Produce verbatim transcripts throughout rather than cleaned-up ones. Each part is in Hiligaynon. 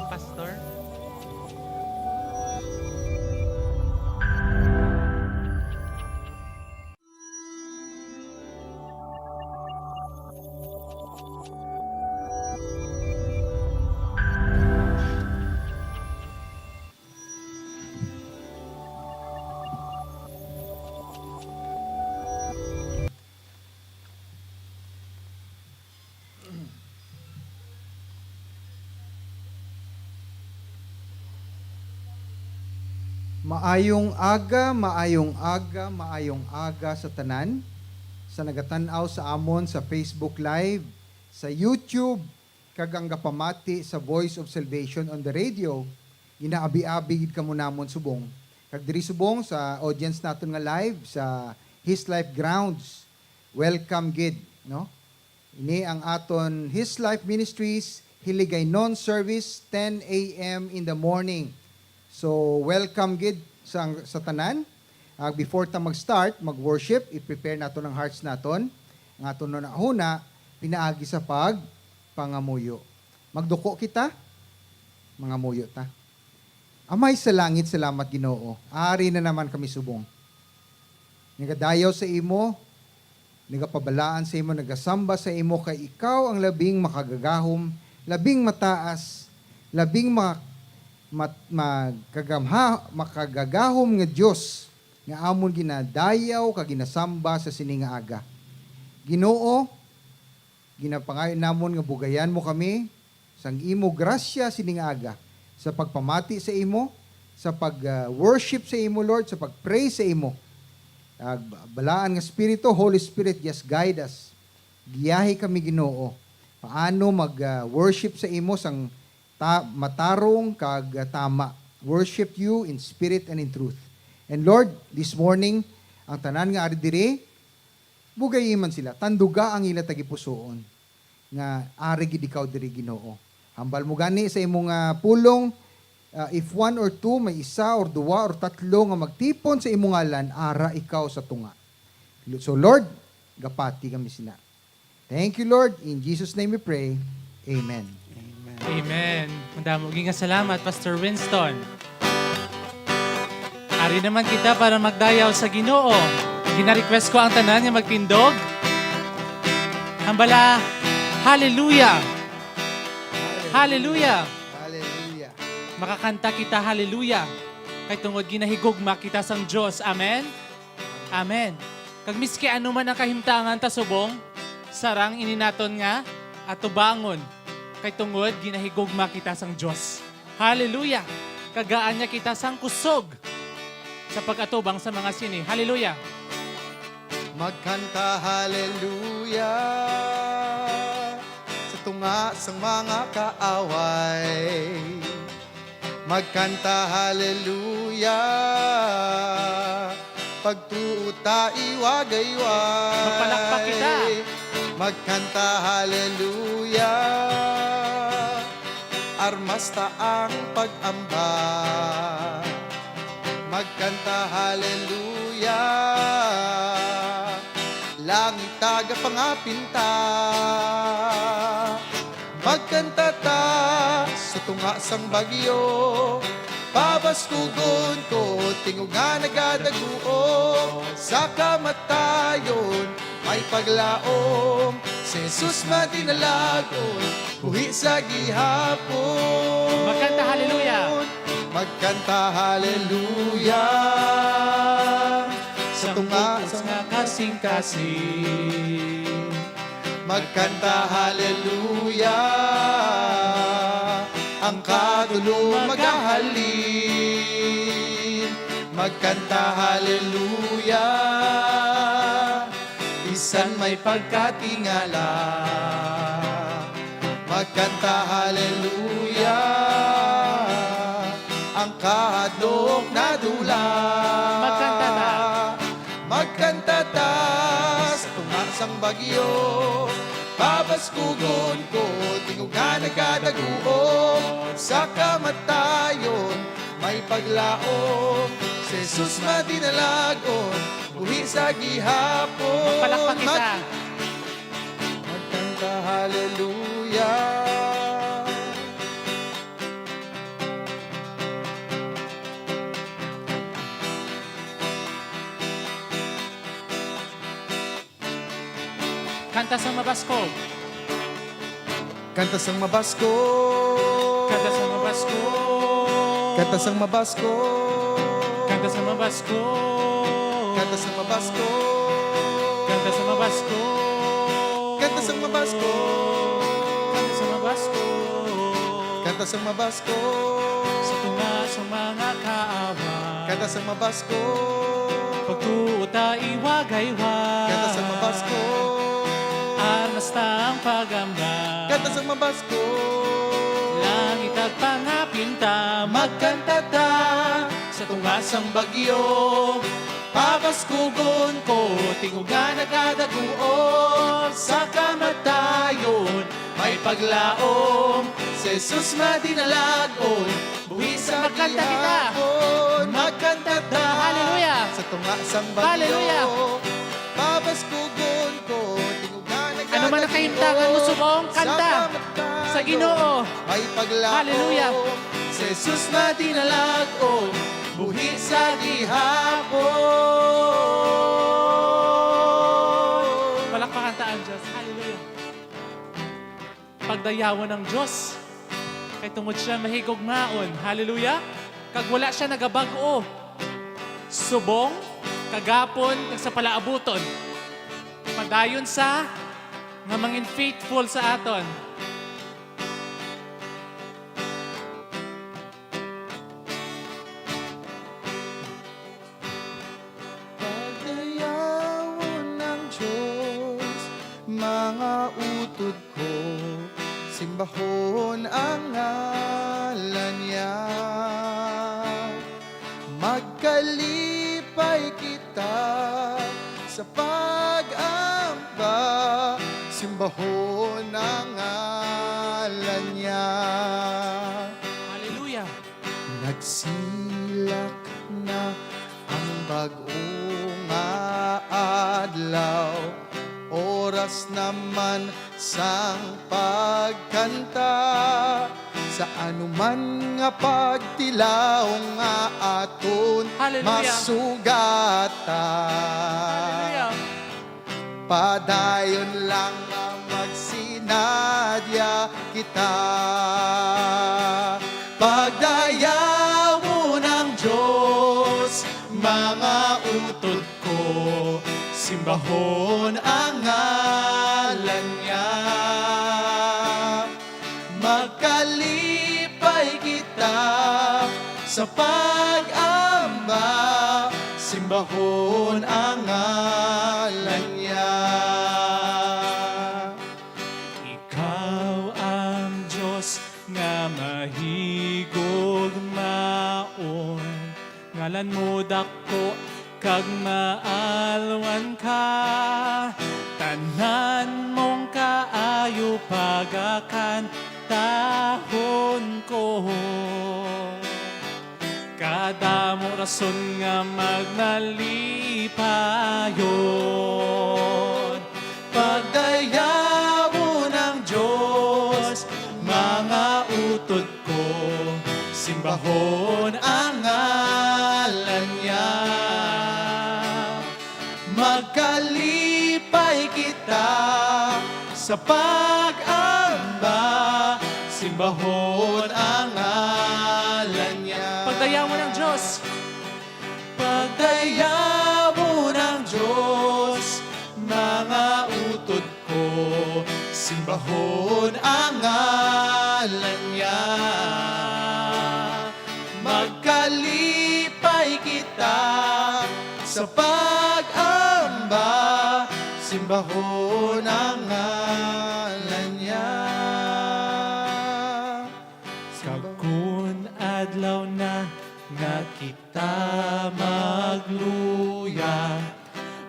Pastor? Maayong aga, maayong aga, maayong aga sa tanan sa nagatan-aw sa amon sa Facebook Live, sa YouTube, kag ang gapamati sa Voice of Salvation on the radio. Ginaabi-abi gid kamo namon subong. Kag diri subong sa audience naton nga live sa His Life Grounds. Welcome gid, no? Ini ang aton His Life Ministries Hiligaynon service, ten a m in the morning. So, welcome gid sa, sa tanan. Ah, before ta mag-start, mag-worship, i-prepare naton ang hearts naton. Ang aton hunahuna, pinaagi sa pagpangamuyo. Magduko kita, mangamuyo ta. Amay sa langit, salamat, Ginoo. Ari na naman kami subong. Nagadayaw sa imo, nagapabalaan sa imo, nagasamba sa imo, kay ikaw ang labing makagagahom, labing mataas, labing ma-, mat-, magkagamha-, makagagahom nga Dios, nga amon ginadayaw kag ginasamba sa sini nga aga. Ginoo, ginapangayo namon nga bugayan mo kami sang imo grasya sining aga, sa pagpamati sa imo, sa pag, ah, worship sa imo, Lord, sa pag-pray sa imo. Ah, balaan nga Espiritu, Holy Spirit, just guide us. Giyahi kami, Ginoo, paano mag, ah, worship sa imo sang ta-, matarong kag, ah, tama. Worship you in spirit and in truth. And Lord, this morning, ang tanan nga ari diri, bugayi man sila, tanduga ang ila tagipusoon, nga ari gid ikaw diri, Ginoo. Hambal mo gani sa imo nga pulong, ah, if one or two, may isa or duwa or tatlo nga magtipon sa imo ngalan, ara ikaw sa tunga. So, Lord, gapati kami sina. Thank you, Lord. In Jesus' name we pray. Amen. Amen. Amen. Madamo gid nga salamat, Pastor Winston. Ari naman kita para magdayaw sa Ginoo. Gina-request ko ang tanan nga magtindog. Hambala, hallelujah. Hallelujah. Hallelujah. Makakanta kita, hallelujah. Kay tungod ginahigugma kita sang Dios. Amen. Amen. Kag miski ano man ang kahimtangan ta subong, sarang ini naton nga atubangon, kay tungod ginahigugma kita sang Dios. Hallelujah! Kag gaan niya kita sang kusog sa pag-atubang sa mga sini. Hallelujah! Magkanta hallelujah sa tunga sang mga kaaway. Magkanta hallelujah, pagtuo ta iwagayway. Magpalakpak kita. Magkanta hallelujah, armas ta ang pag-amba. Magkanta hallelujah, langit tagapangapin ta. Magkanta ta sa tunga sang bagyo. Pabaskugon ko, tingog nga nagadaguo. Sa kamatayon, may paglaom. Si Jesus madinalagon, buhi sa gihapon. Magkanta hallelujah. Magkanta hallelujah. Sa tunga sa nga kasing-kasing. Magkanta hallelujah, ang katulo magahalin. Magkanta hallelujah, bisan may pagkatingala. Magkanta hallelujah, ang kahadlok nadula. Magkanta ta. Magkanta ta sa tunga sang bagyo. Pabaskugon ko, tingog nga nagadaguo. Sa kamatayon, may paglaom. Si Jesus madinalagon, buhi sa gihapon. Magpalakpak kita. Mag-, magkanta hallelujah. Kanta sang mabaskog. Kanta sang mabaskog. Kanta sang mabaskog. Kanta sang mabaskog. Kanta sang mabaskog. Kanta sang mabaskog. Kanta sang mabaskog. Kanta sang mabaskog. Kanta sang mabaskog. Kanta sang mabaskog. Sa tunga sang mga kaawa. Kanta sang mabaskog. Pagtuo ta iwagaywa. Kanta sang mabaskog. Armas ta ang pag-amba. Kanta sang mabaskog. Langit kag pangapin ta. Magkanta ta sa tunga sang bagyo. Pabaskugon ko, tinguga nagadaguon sa kamatayon. May paglaom, si Jesus madinalag-on. Buhi sa Magkanta kita. Gihapon, magkanta ta. Hallelujah. Sa tunga sang bagyo. Hallelujah. Pabaskugon ko, tinguga nagadaguon. Ano man ang kahimtangan mo, subong, kanta sa kamatayon. Sa Ginoo. May paglaom. Hallelujah. Si Jesus madinalag-on, buhi sa gihapon. Palakpakan ta ang Diyos. Hallelujah. Pagdayawon ang Dios, kay tungod siya mahigugmaon. Hallelujah! Kag wala siya nagabag-o. Subong, kagapon, kag sa palaabuton. Padayon sa nga mangin faithful sa aton. Pagdayawon ang Dios, mga utod ko, simbahon ang ngalan niya. Magkalipay kita sa pag-amba, simbahon ang ngalan niya. Hallelujah. Nagsilak na ang bag-o nga adlaw, oras naman sang pagkanta. Sa anuman nga pagtilaw nga aton Hallelujah. Masugatan. Hallelujah. Padayon lang nga magsinadya kita. Pagdayawon ang Dios, mga utod ko, simbahon ang ngalan niya. Magkalipay kita sa pag-amba, simbahon ang ngalan niya. Ikaw ang Dios nga mahigugmaon. Ngalan mo dako kag maalwan ka, tanan mong kaayo pagakantahon ko. Kadamo rason nga magmalipayon. Pagdayawon ang Dios, mga utod ko, simbahon ang ngalan niya. Magkalipay kita sa pag-amba, simbahon ang ngalan niya. Pagdayawon ang Dios. Pagdayawon ang Dios, mga utod ko, simbahon ang ngalan niya. Magkalipay kita sa pag-amba, simbahon ang ngalan niya. Kag kun adlaw na nga kita magluya,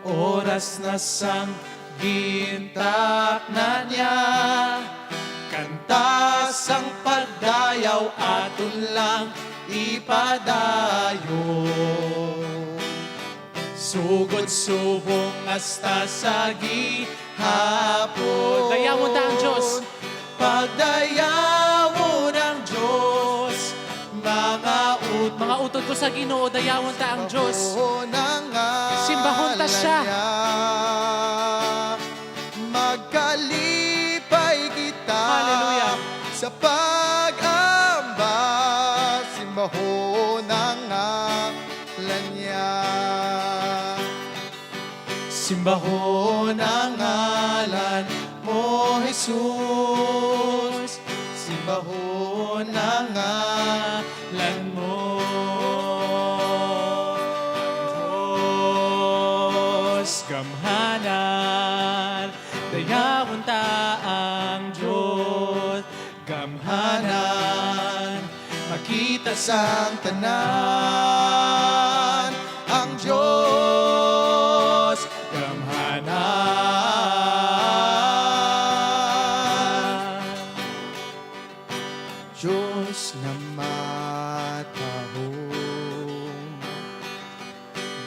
oras na sang gintakna niya. Kanta sang pagdayaw aton lang ipadayon. Sugod subong hasta sa gihapon. Dayawon ta ang Dios. Pagdayawon ang Dios, mga ut- Mga utod ko sa Ginoo, dayawon ta ang Dios. Simbahon ta siya. Mag- Kalipay kita Hallelujah. Sa pag-ambas, simbahon ang ngalan niya. Simbahon ang ngalan mo, Jesus. Simbahon ang ngalan mo. Diyos, gamhanan, dayawon ta ang Diyos. Gamhanan, makita sang tanan ang Diyos. Gamhanan, Diyos nga matahom,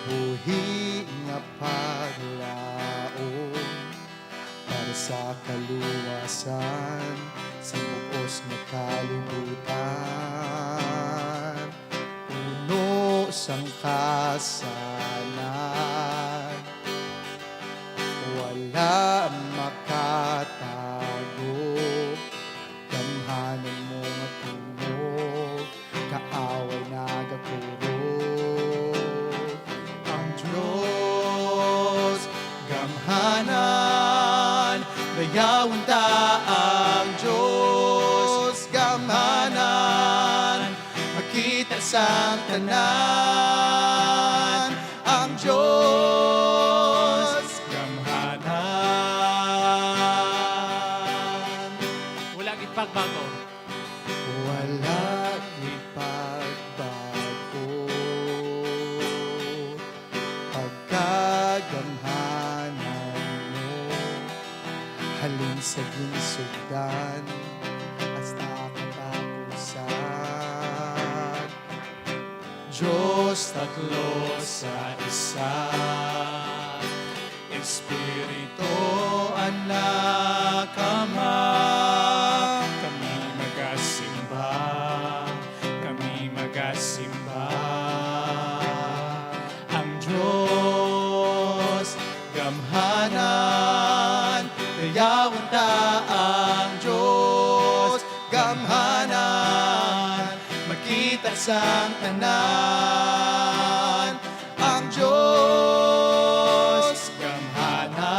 buhi nga paglaom, para sa kaluwasan sa bug-os nga kalibutan, puno sang kasanan, wala makatago. Gamhanan mo nga tingog, kaaway nagakurog. Ang Diyos, gamhanan, dayawon ta ang Diyos, gamhanan, makita sang tanan ang Diyos, gamhanan. Wala gid pagbago. Wala gid pagbago. Pagkagamhanan mo, halin sa ginsugdan hasta katapusan. Diyos tatlo sa isa, Espiritu, Anak, Ama, kami magasimba, kami magasimba. Ang Diyos gamhanan, dayawon ta ang Diyos gamhanan, makita sang tanan ang Diyos gamhanan.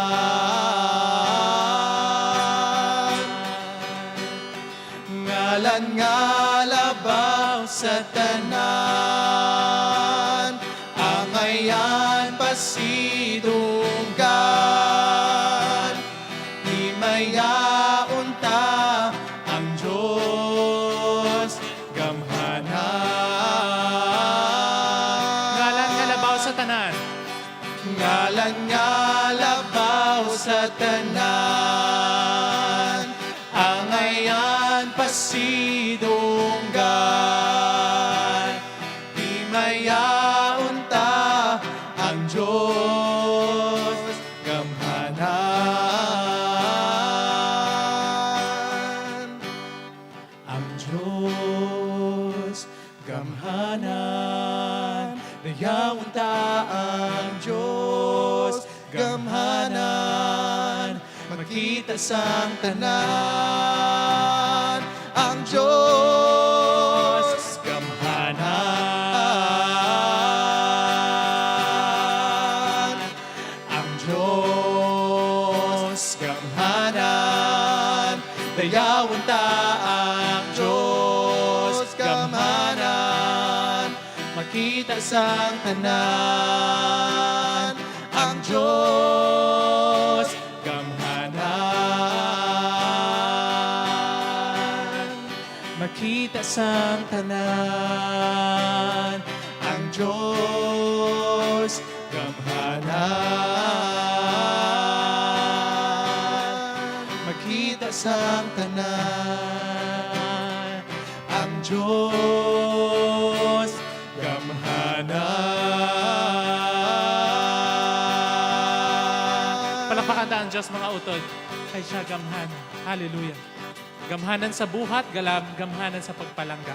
Ngalan nga labaw sa tanan, angayan pasidunggan, himayaon ta ang Diyos gamhanan. Ngalan nga labaw sa tanan. Ngalan nga labaw sa tanan, angayan pasidunggan, himayaon ta ang Diyos gamhanan. Ang Diyos gamhanan, dayawon ta ang Diyos gamhanan, makita sang tanan ang Diyos gamhanan. Ang Diyos gamhanan, dayawon ta ang Diyos gamhanan, makita sang tanan ang Diyos gamhanan. Makita sang tanan ang Diyos gamhanan. Makita sang tanan ang Diyos gamhanan. Palakpakan ta ang Diyos, mga utod, kay siya gamhanan. Hallelujah. Gamhanan sa buhat, galam-, gamhanan sa pagpalangga.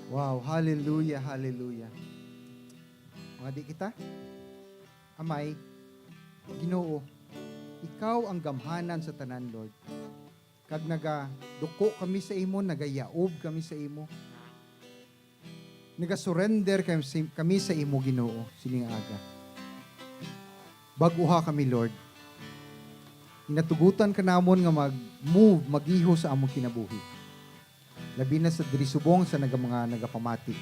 Wow, hallelujah, hallelujah. Mangadi kita. Amay, Ginoo, ikaw ang gamhanan sa tanan, Lord. Kag nagaduko kami sa imo, nagayaob kami sa imo. Nagasurrender kami sa, kami sa imo, Ginoo, sining aga. Bag-uha kami, Lord. Ginatugutan ka namon nga mag-move, magiho sa among kinabuhi. Labi na sa diri subong sa naga-, mga nagapamati.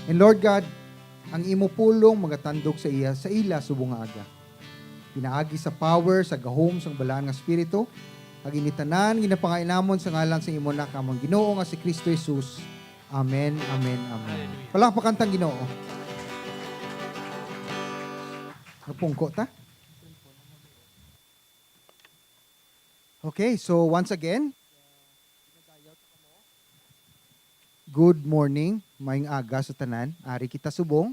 And Lord God, ang imo pulong magatandog sa iya, sa ila subong nga aga. Pinaagi sa power sa gahom sang Balaan nga Espiritu, kag ini tanan ginapangayo namon sa ngalan sa imo Anak, among Ginoo nga si Kristo Jesus. Amen, amen, amen. Hallelujah. Palakpakan tang Ginoo. Magpungko ta. Okay, so once again, good morning, maayong aga sa tanan. Ari kita subong.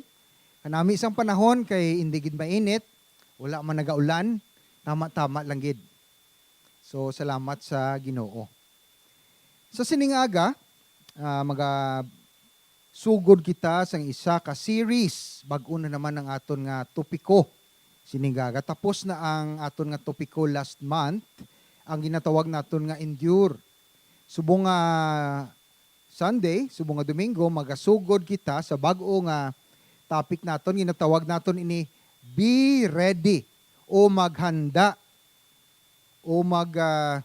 Kanami sang panahon kay indi gid mainit, wala man nagaulan, tama-tama lang gid. So, salamat sa Ginoo. Sa sining aga, ah, magasugod kita sang isa ka series. Bag-o na naman ang aton nga topiko. Sining aga, tapos na ang aton nga topiko last month, ang ginatawag naton nga endure. Subong nga Sunday, subong nga Domingo, magasugod kita sa bag-o nga topic naton, ginatawag naton ini, "Be ready," o maghanda, o mag, ah,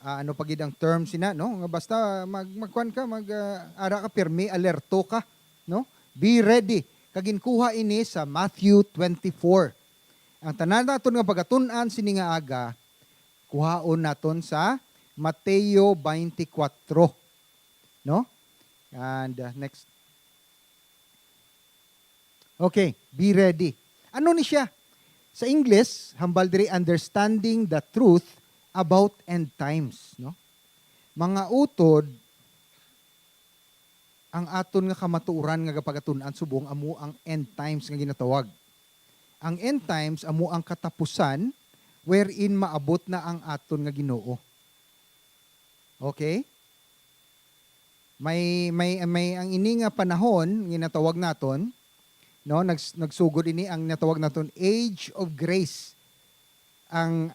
ah, ano pa gid ang term sina, no? Nga basta mag-, magkuan ka, mag, ah, ara ka, pirmi, alerto ka, no? Be ready. Kag ginkuha ini sa Matthew twenty-four. Ang tanan naton nga pagatun-an sini nga aga, kuhaon naton sa Mateo twenty-four, no? And, uh, next. Okay, be ready. Ano ni siya? Sa English, hambal diri, "Understanding the truth about end times," no? Mga utod, ang aton nga kamatuoran nga gapagatun-an subong amo ang end times nga ginatawag. Ang end times amo ang katapusan wherein maabot na ang aton nga Ginoo. Okay? May, may, may ang ini nga panahon, ginatawag naton, no? Nags-, nagsugod ini ang natawag naton age of grace. Ang,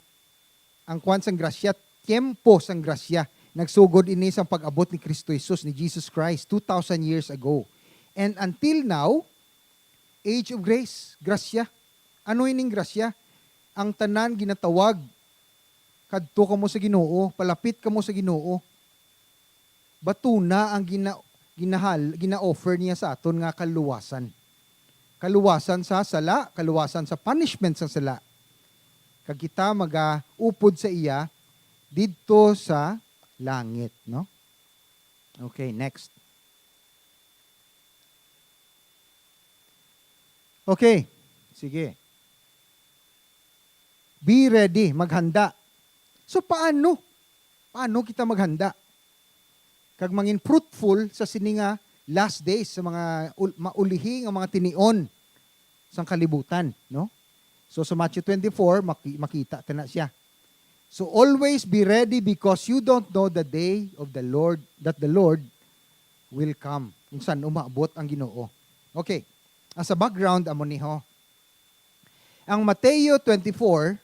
ang kuwan sang grasya, tiempo sang grasya. Nagsugod ini sang pag-abot ni Kristo Jesus, ni Jesus Christ, two thousand years ago. And until now, age of grace, grasya. Ano ining grasya? Ang tanan ginatawag, "Kadto kamo sa Ginoo, palapit kamo sa Ginoo." Batuna ang gina-, ginahal-, gina-offer niya sa aton nga kaluwasan. Kaluwasan sa sala, kaluwasan sa punishment sa sala. Kag kita magaupod sa iya didto sa langit, no? Okay, next. Okay, sige. Be ready, maghanda. So, paano? Paano kita maghanda? Kag mangin fruitful sa sini nga last days, sa mga ul-, maulihi nga mga tinion sang kalibutan, no? So, sa Matthew twenty-four, maki-, makita ta na siya. So, always be ready because you don't know the day of the Lord, that the Lord will come. Kung san umaabot ang Ginoo. Okay. Ang sa background, amo ni ho. Ang Mateo twenty-four,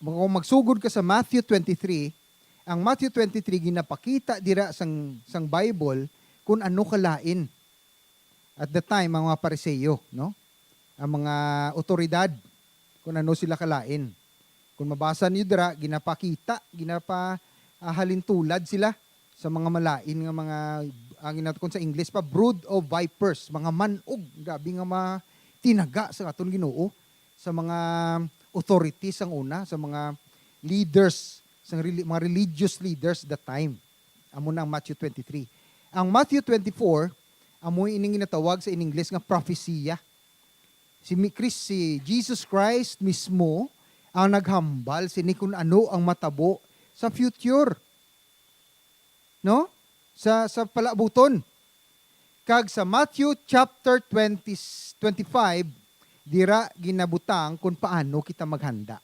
kung magsugod ka sa Matthew twenty-three, ang Matthew twenty-three ginapakita dira sang, sang Bible kung ano kalain at the time ang mga Pariseo, no? Ang mga otoridad, kung ano sila kalain. Kung mabasa niyo dira, ginapakita, ginapa-, ah, halintulad sila sa mga malain nga mga, ang ginatawag sa English pa, brood of vipers, mga man-og, grabe nga mga tinaga sa aton Ginoo, sa mga authorities sang una, sa mga leaders, sa reli-, mga religious leaders that time. Amo na ang Matthew twenty-three. Ang Matthew twenty-four, amo ining ginatawag sa in English nga prophesia. Si Mi-, Chris-, si Jesus Christ mismo ang naghambal sini kung ano ang matabo sa future. No? Sa, sa palabuton. Kag sa Matthew chapter twenty, twenty-five, dira ginabutang kung paano kita maghanda.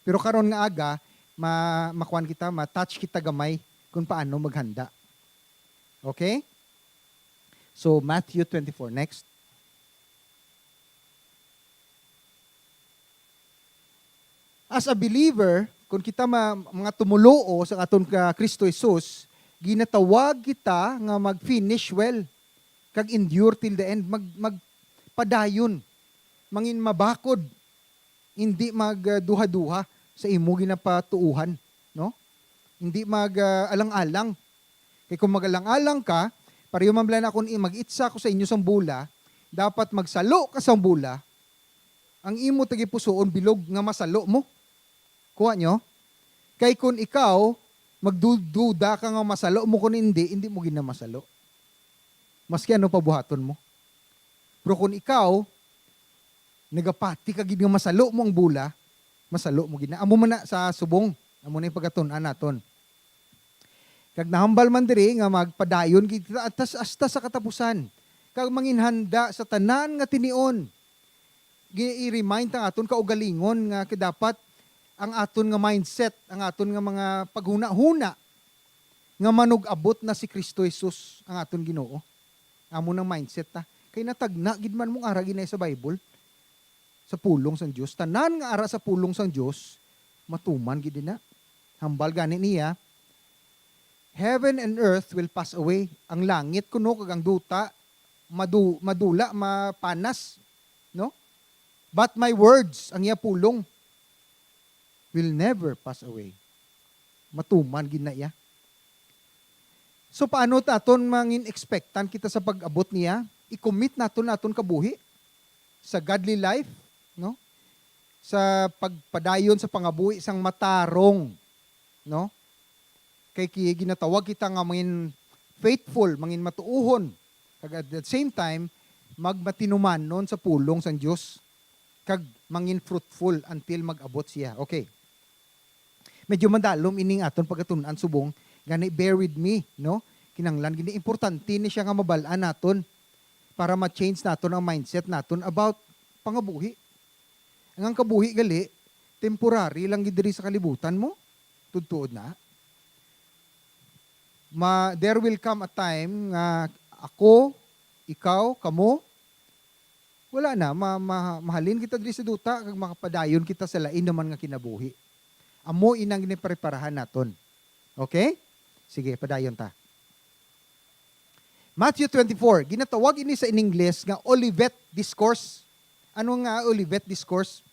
Pero karon nga aga, ma-, makuan kita, ma-touch kita gamay kung paano maghanda. Okay? So, Matthew twenty-four, next. As a believer, kung kita ma-, mga tumuluo sa aton ka Kristo Jesus, ginatawag kita nga mag-finish well, kag endure till the end, mag-, magpadayon, mangin mabakod, hindi mag, ah, duha-duha sa imo ginapatuohan, no? Hindi mag, ah, alang-alang. Kay kung mag-alang-alang ka, pareho man bala na kung i-, mag-itsa ko sa inyo sang bola, dapat magsalo ka sang bola, ang imo tagipusoon bilog nga masalo mo. Kuha nyo? Kay kung ikaw, magdududa ka nga masalo mo kung hindi, hindi mo gid na masalo. Maski ano pa buhaton mo. Pero kung ikaw, nagapati ka gid nga masalo mo ang bola, masalo mo gid na. Amo man na sa subong, amo na yung pagkatun-an naton. Kag nahambal man diri nga magpadayon gid kita hasta, hasta sa katapusan, kag manginhanda sa tanan nga tinion. Gi-, i-remind ang aton kaugalingon nga dapat ang aton nga mindset, ang aton nga mga paghunahuna nga manug-abot na si Kristo Jesus ang aton Ginoo. Amo nang mindset ta. Kay natagna gid man mong ara gid na sa Bible, sa pulong sang Dios. Tanan nga ara sa pulong sang Dios, matuman gid na. Hambal gani niya, "Heaven and earth will pass away." Ang langit kuno kag ang duta madu-, madula, mapanas, no? "But my words," ang iya pulong, "will never pass away." Matuman gid na iya. So, paano ta aton mangin expectan kita sa pag-abot niya? I-commit naton aton kabuhi sa godly life, no? Sa pagpadayon sa pangabuhi sang matarong, no? Kay ki-, ginatawag kita nga mangin faithful, mangin matuohon, kag at the same time, magmatinumanon sa pulong sang Dios, kag mangin fruitful until mag-abot siya. Okay. Medyo madalom ining aton pagkatun-an subong, gani bear with me, no? Kinahanglan gid ni, importante ni siya nga mabal-an naton para ma-change naton ang mindset naton about pangabuhi. Ang, ang kabuhi gali, temporary lang gid diri sa kalibutan mo. Tudtuod na. Ma-, there will come a time nga ako, ikaw, kamo, wala na, ma-, ma-, mahalin kita diri sa duta, kag makapadayon kita sa lain naman nga kinabuhi. Amo inang ginipreparahan naton. Okay? Sige, padayon ta. Matthew twenty-four, ginatawag ini sa in Ingles nga Olivet Discourse. Ano nga Olivet Discourse?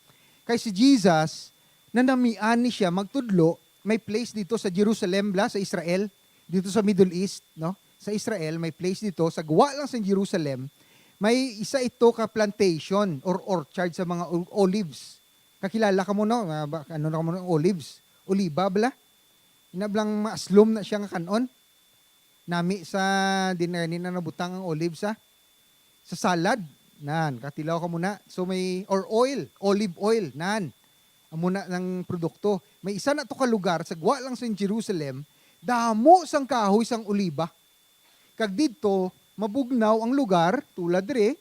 Kay si Jesus, nanamian ni siya magtudlo, may place dito sa Jerusalem, bla, sa Israel, dito sa Middle East, no? Sa Israel, may place dito, sa guwa lang sa Jerusalem, may isa ito ka plantation or orchard sa mga o-, olives. Kakilala ka mo, no? Nga ba, ano na ka mo, olives? Oliba, bla? Ina blang maaslom na siya nga kanon. Nami sa, di na, di na nabutang ang olive sa, sa salad. Nan, katilaw ka muna. So may, or oil, olive oil, nan. Amo na ng produkto. May isa na to ka lugar, sa gwa lang sa Jerusalem, damo sang kahoy sang oliba. Kag didto, mabugnaw ang lugar, tulad diri,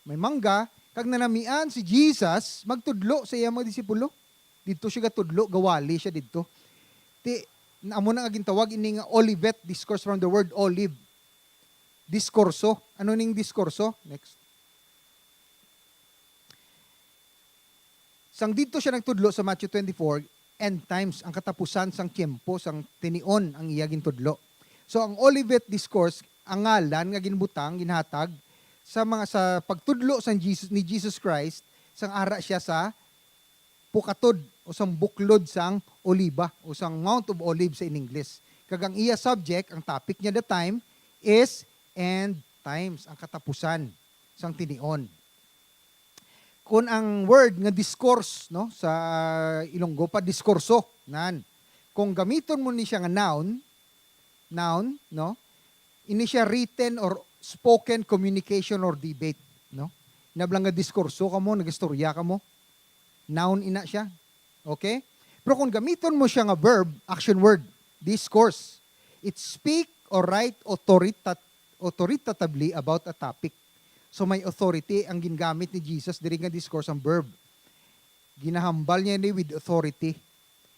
may mangga, kag nanamian si Jesus magtudlo sa iya mga disipulo. Didto siya gatudlo, gawali siya didto. Ti, amo na nga gintawag ini nga Olivet Discourse, from the word olive. Diskurso. Ano ning diskurso? Next. Sang didto siya nagtudlo sa Matthew twenty-four, end times, ang katapusan sang tiyempo, sang tinion ang iya gintudlo. So, ang Olivet Discourse, ang ngalan nga ginbutang, ginhatag sa mga, sa pagtudlo sang Jesus, ni Jesus Christ, sang ara siya sa pukatod o sang buklod sang Oliba o sang Mount of Olives sa in English. Kag ang iya subject, ang topic niya that time, is end times, ang katapusan sang tinion. Kun ang word nga discourse, no, sa Ilonggo pa, diskurso, nan. Kung gamiton mo ni siya nga noun, noun, no, ini siya written or spoken communication or debate, no? Nablang nga diskurso ka mo, nagistorya ka mo, noun ina siya. Okay? Pero kung gamiton mo siya nga verb, action word, discourse, it speak or write authorita-, authoritatively about a topic. So may authority ang gingamit ni Jesus diri nga discourse ang verb. Ginahambal niya ni with authority.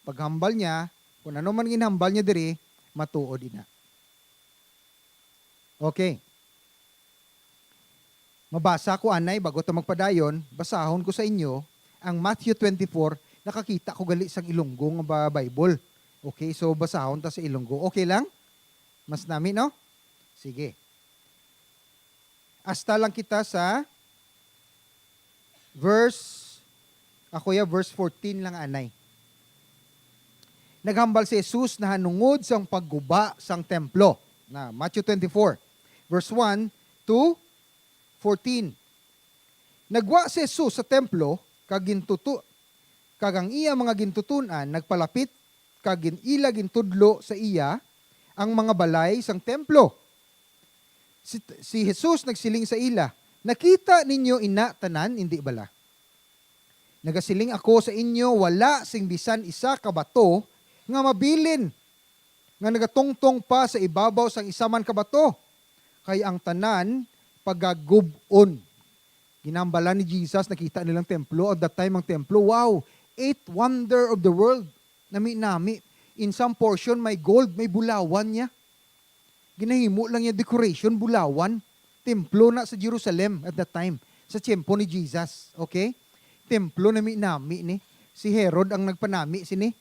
Paghambal niya, kung ano man ginhambal niya diri, matuod ina. Okay. Mabasa ko anay, bago ta magpadayon, basahon ko sa inyo ang Matthew twenty-four. Nakakita ko gali sang Ilonggo nga ba-, Bible. Okay, so basahon ta sa Ilonggo. Okay lang? Mas nami, no? Sige. Hasta lang kita sa verse, ako ya, verse fourteen lang anay. Naghambal si Jesus nahanungod sang pagguba sang templo. Na, Matthew twenty-four, verse one to fourteen. Nagwa si Jesus sa templo, kag gintutu-, kag ang iya mga gintuton-an nagpalapit, kag gin-, ila gintudlo sa iya ang mga balay sang templo. Si, si Jesus nagsiling sa ila, "Nakita ninyo ina tanan, indi bala? Nagasiling ako sa inyo, wala sing bisan isa ka bato nga mabilin nga nagatungtong pa sa ibabaw sang isa man ka bato, kay ang tanan pagagub-on." Ginambalan ni Jesus, nakita nilang templo. At that time, ang templo, wow, eighth wonder of the world. Nami-nami. In some portion, may gold, may bulawan niya. Ginahimo lang niya decoration, bulawan. Templo na sa Jerusalem at that time, sa tiyempo ni Jesus. Okay? Templo nami-nami ni. Si Herod ang nagpanami sini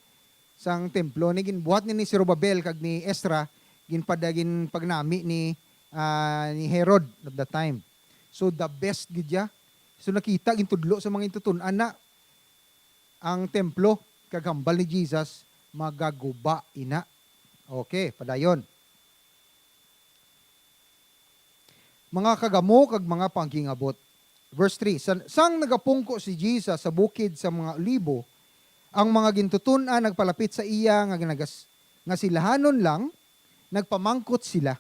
sang templo ni. Ginbuhat ni, ni Zorobabel kag ni Ezra, ginpada-, ginpagnami ni, ah, ni Herod at that time. So, the best gid ya. So, nakita, gintudlo sa mga gintuton-an na ang templo, kag hambal ni Jesus, magaguba ina. Okay, padayon. Mga kagamo kag mga pangginabot. Verse three, sa, sang nagapungko si Jesus sa bukid sa mga Olibo, ang mga gintuton-an nagpalapit sa iya nga nagas-, nga silahanon lang, nagpamangkot sila,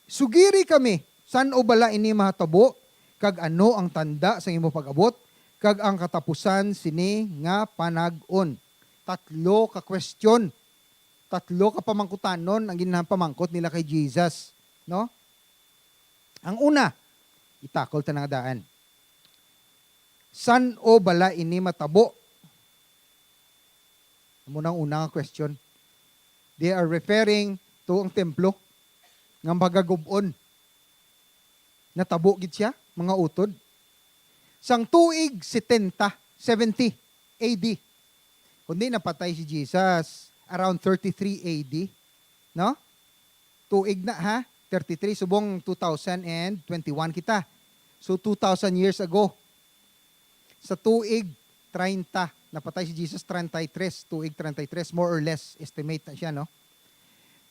"Sugiri kami, san-o bala ini mahatabo, kag ano ang tanda sang imo pag-abot, kag ang katapusan sini nga panag-on?" Tatlo ka question, tatlo ka pamangkutanon ang ginapamangkot nila kay Jesus, no? Ang una, itakol ta na nga daan. San-o bala ini matabo? Amo na ang una nga question. They are referring to ang templo nga magagub-on. Natabo gid siya, mga utod. Sang tuig setenta, seventy A D. Kundi napatay si Jesus around thirty-three A D, no? Tuig na, ha? Thirty-three, subong two thousand and twenty-one kita. So, two thousand years ago. Sa tuig treinta, napatay si Jesus treinta y tres, tuig treinta y tres, more or less, estimate na siya, no?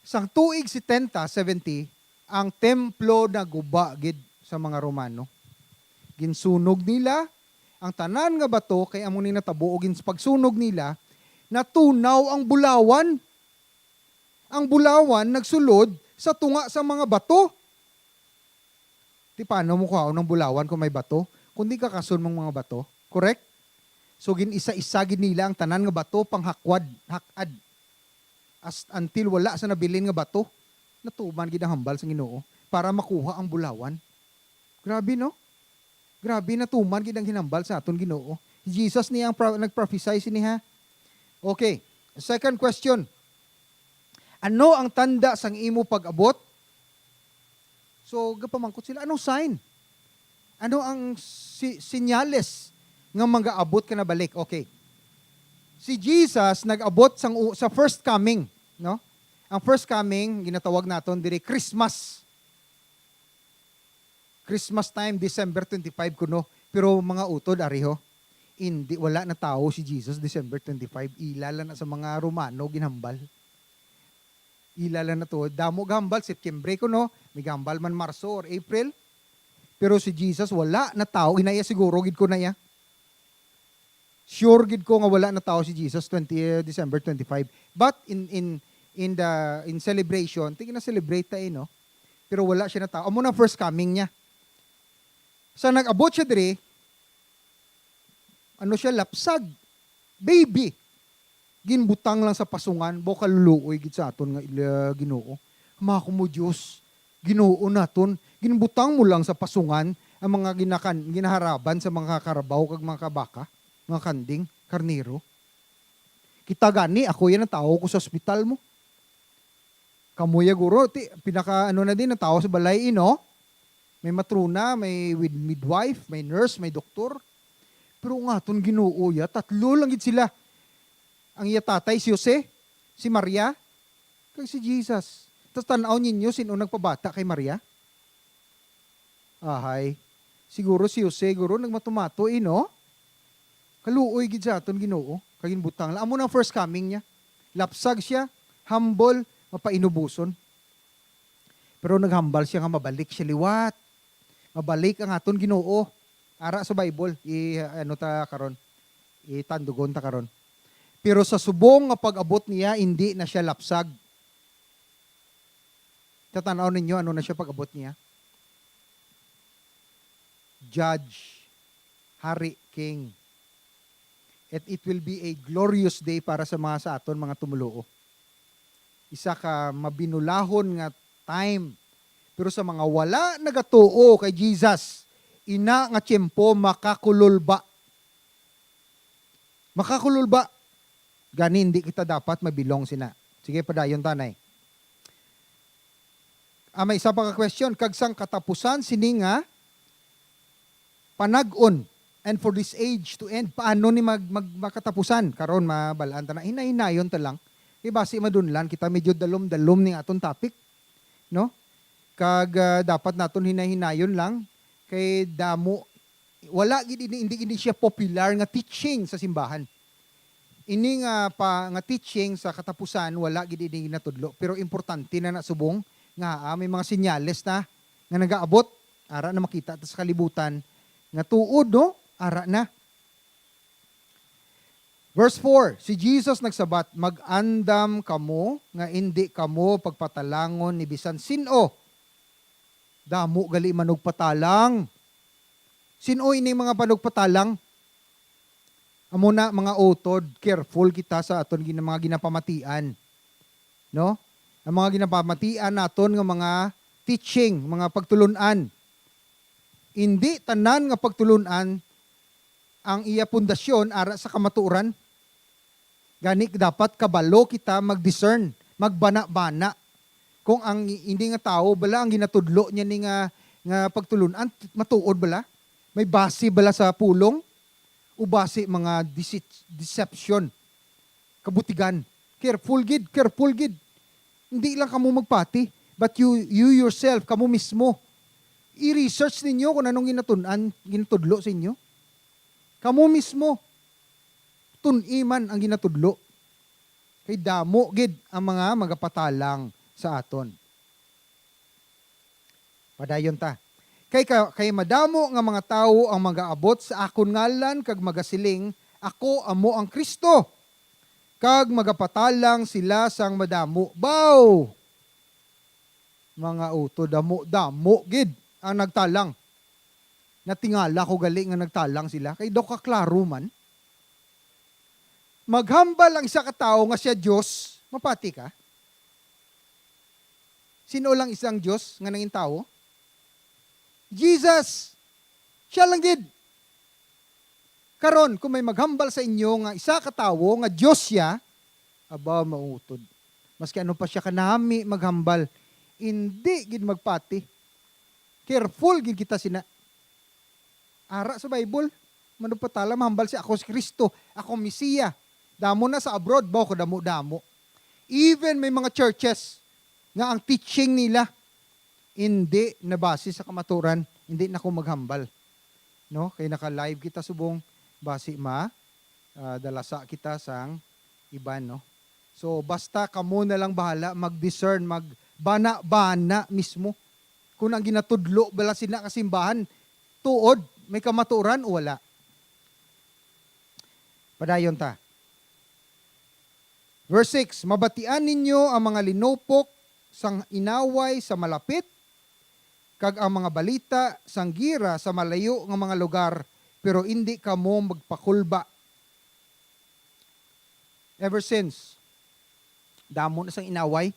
Sa tuig setenta, seventy, ang templo naguba gid sa mga Romano. Ginsunog nila ang tanan nga bato, kay amo ni natabo, o gins-, pagsunog nila, natunaw ang bulawan. Ang bulawan nagsulod sa tunga sa mga bato. Ti paano mo kuhaon ang bulawan kung may bato? Kundi kakason mong mga bato. Correct? So, gin-isa-isa gid nila ang tanan nga bato, panghakwad, hakad. As, until wala sa nabilin nga bato, natuman gid ang hambal sa Ginoo para makuha ang bulawan. Grabe, no? Grabe, natuman gid ang hinambal sa aton Ginoo. Si Jesus niya ang pro-, nagprophesy sini, ha? Okay. Second question. Ano ang tanda sang imo pag-abot? So, gapamangkot sila, "Anong sign? Ano ang si-, sinyales nga mag-aabot ka na balik?" Okay. Si Jesus nag-abot sang u-, sa first coming, no? Ang first coming, ginatawag naton diri Christmas. Christmas time, December twenty-five kuno. Pero mga utod, ari ho, hindi, wala natawo si Jesus December twenty-five. Ila lang na sa mga Romano ginhambal. Ila lang na to. Damo gahambal, September kuno, may gahambal man Marso or April. Pero si Jesus, wala natawo. Inaya siguro gid ko na iya. Sure gid ko nga wala natawo si Jesus twenty, eh, December twenty-five. But in, in, in the, in celebration, ti gina-celebrate ta, eh, no? Pero wala siya natawo. Amo na first coming niya. Sa nag-abot siya diri, ano siya, lapsag. Baby. Ginbutang lang sa pasungan, baw kaluluoy gid sa aton nga ila Ginoo. Mako mo, Dios, Ginoo naton, ginbutang mo lang sa pasungan ang mga ginakan-, ginaharaban sa mga karabaw kag mga kabaka, mga kanding, karnero. Kita gani, ako yan ang tawo ko sa ospital mo. Kamo ya, guro, ti, pinaka, ano na din, ang tawo sa balay, eh, no? May matrona, may wid-, midwife, may nurse, may doktor. Pero ang aton Ginoo, ya, tatlo lang gid sila. Ang iya tatay, si Jose, si Maria, kag si Jesus. Tas tan-aw ninyo, sino nagpabata kay Maria? Ahay. Siguro si Jose, siguro nagmatumato, eh, no? Kaluoy gid sa aton Ginoo, kag ginbutang lang. Amo na ang first coming niya. Lapsag siya, humble, mapainuboson. Pero naghambal siya nga mabalik siya liwat. Mabalik ang aton Ginoo. Ara sa Bible, i-, ano ta karon? Itandugon ta karon. Pero sa subong nga pag-abot niya, hindi na siya lapsag. Tatan-aw ninyo, ano na siya pag-abot niya? Judge, hari, king. And it will be a glorious day para sa mga, sa aton mga tumuluo. Isa ka mabinulahon nga time. Pero sa mga wala nagatuo kay Jesus, ina nga tiyempo makakululba. Makakululba. Gani, hindi kita dapat mabilong sina. Sige, padayon ta, nay. Ah, may isa pa ka question. Kag sang katapusan sini nga panag-on, and for this age to end, paano ni mag-, mag-, makatapusan? Karon, mabal-an ta na. Hinay-hinayon ta lang. Kay basi madunlan kita, medyo dalom-dalom ning aton topic, no? Kag, ah, dapat naton hinay-hinayon lang. Kay damo, wala gid ini, hindi gid siya popular nga teaching sa simbahan. Ini nga pa, nga teaching sa katapusan, wala gid ini ginatudlo. Pero importante na na subong nga, ah, may mga senyales na nga nagaabot. Ara na makita ta sa kalibutan nga tuod, no? Ara na. Verse four, si Jesus nagsabat, "Mag-andam kamo nga indi kamo pagpatalangon ni bisan sin-o." Damo gali manugpatalang. Sin-o ini mga panugpatalang? Amo na, mga utod, careful kita sa aton gina-, mga ginapamatian. No? Ang mga ginapamatian naton nga mga teaching, mga pagtulun-an. Indi tanan nga pagtulun-an ang iya pundasyon ara sa kamatuoran. Gani, dapat kabalo kita mag-discern, magbana-bana. Kung ang i-, hindi nga tawo bala ang ginatudlo niya ni nga, nga pagtulun-an, matuod bala? May base bala sa pulong? O base mga dece-, deception? Kabutigan. Careful gid, careful gid. Hindi lang kamo magpati, but you, you yourself, kamo mismo. I-research ninyo kung anong ginatun-an, ginatudlo sa inyo. Kamo mismo, tun-i man ang ginatudlo. Kay damo gid ang mga magapatalang sa aton. Padayon ta. Kay ka, kay madamo nga mga tawo ang magaabot sa akon ngalan kag magasiling, "Ako amo ang Cristo," kag magapatalang sila sang madamo. Baw! Mga utod, damo, damo gid ang nagtalang. Natingala ko gali nga nagtalang sila, kay daw kaklaro man. Maghambal ang isa ka tawo nga siya Dios, mapati ka? Sino lang isang Dios nga nangin tawo? Jesus. Siya lang gid. Karon, kung may maghambal sa inyo nga isa ka tawo nga Dios siya, aba, mautod. Maski ano pa siya kanami maghambal, indi gid magpati. Careful gid kita sina. Ara sa Bible, manugpatala, mahambal siya, "Ako si Cristo, ako ang Mesiya." Damo na sa abroad, baw kadamo-damo. Even may mga churches nga ang teaching nila hindi nabase sa kamaturan, hindi na ko maghambal. No? Kay naka-live kita subong, basi ma, ah, dalasa kita sang iban, no? So, basta kamo na lang bahala mag-discern, magbana-bana mismo kung ang ginatudlo bala sina kasimbahan, tuod, may kamatuoran o wala. Padayon ta. Verse six, "Mabatian ninyo ang mga linupok sang inaway sa malapit, kag ang mga balita sang gira sa malayo nga mga lugar, pero indi kamo magpakulba." Ever since, damo na sang inaway.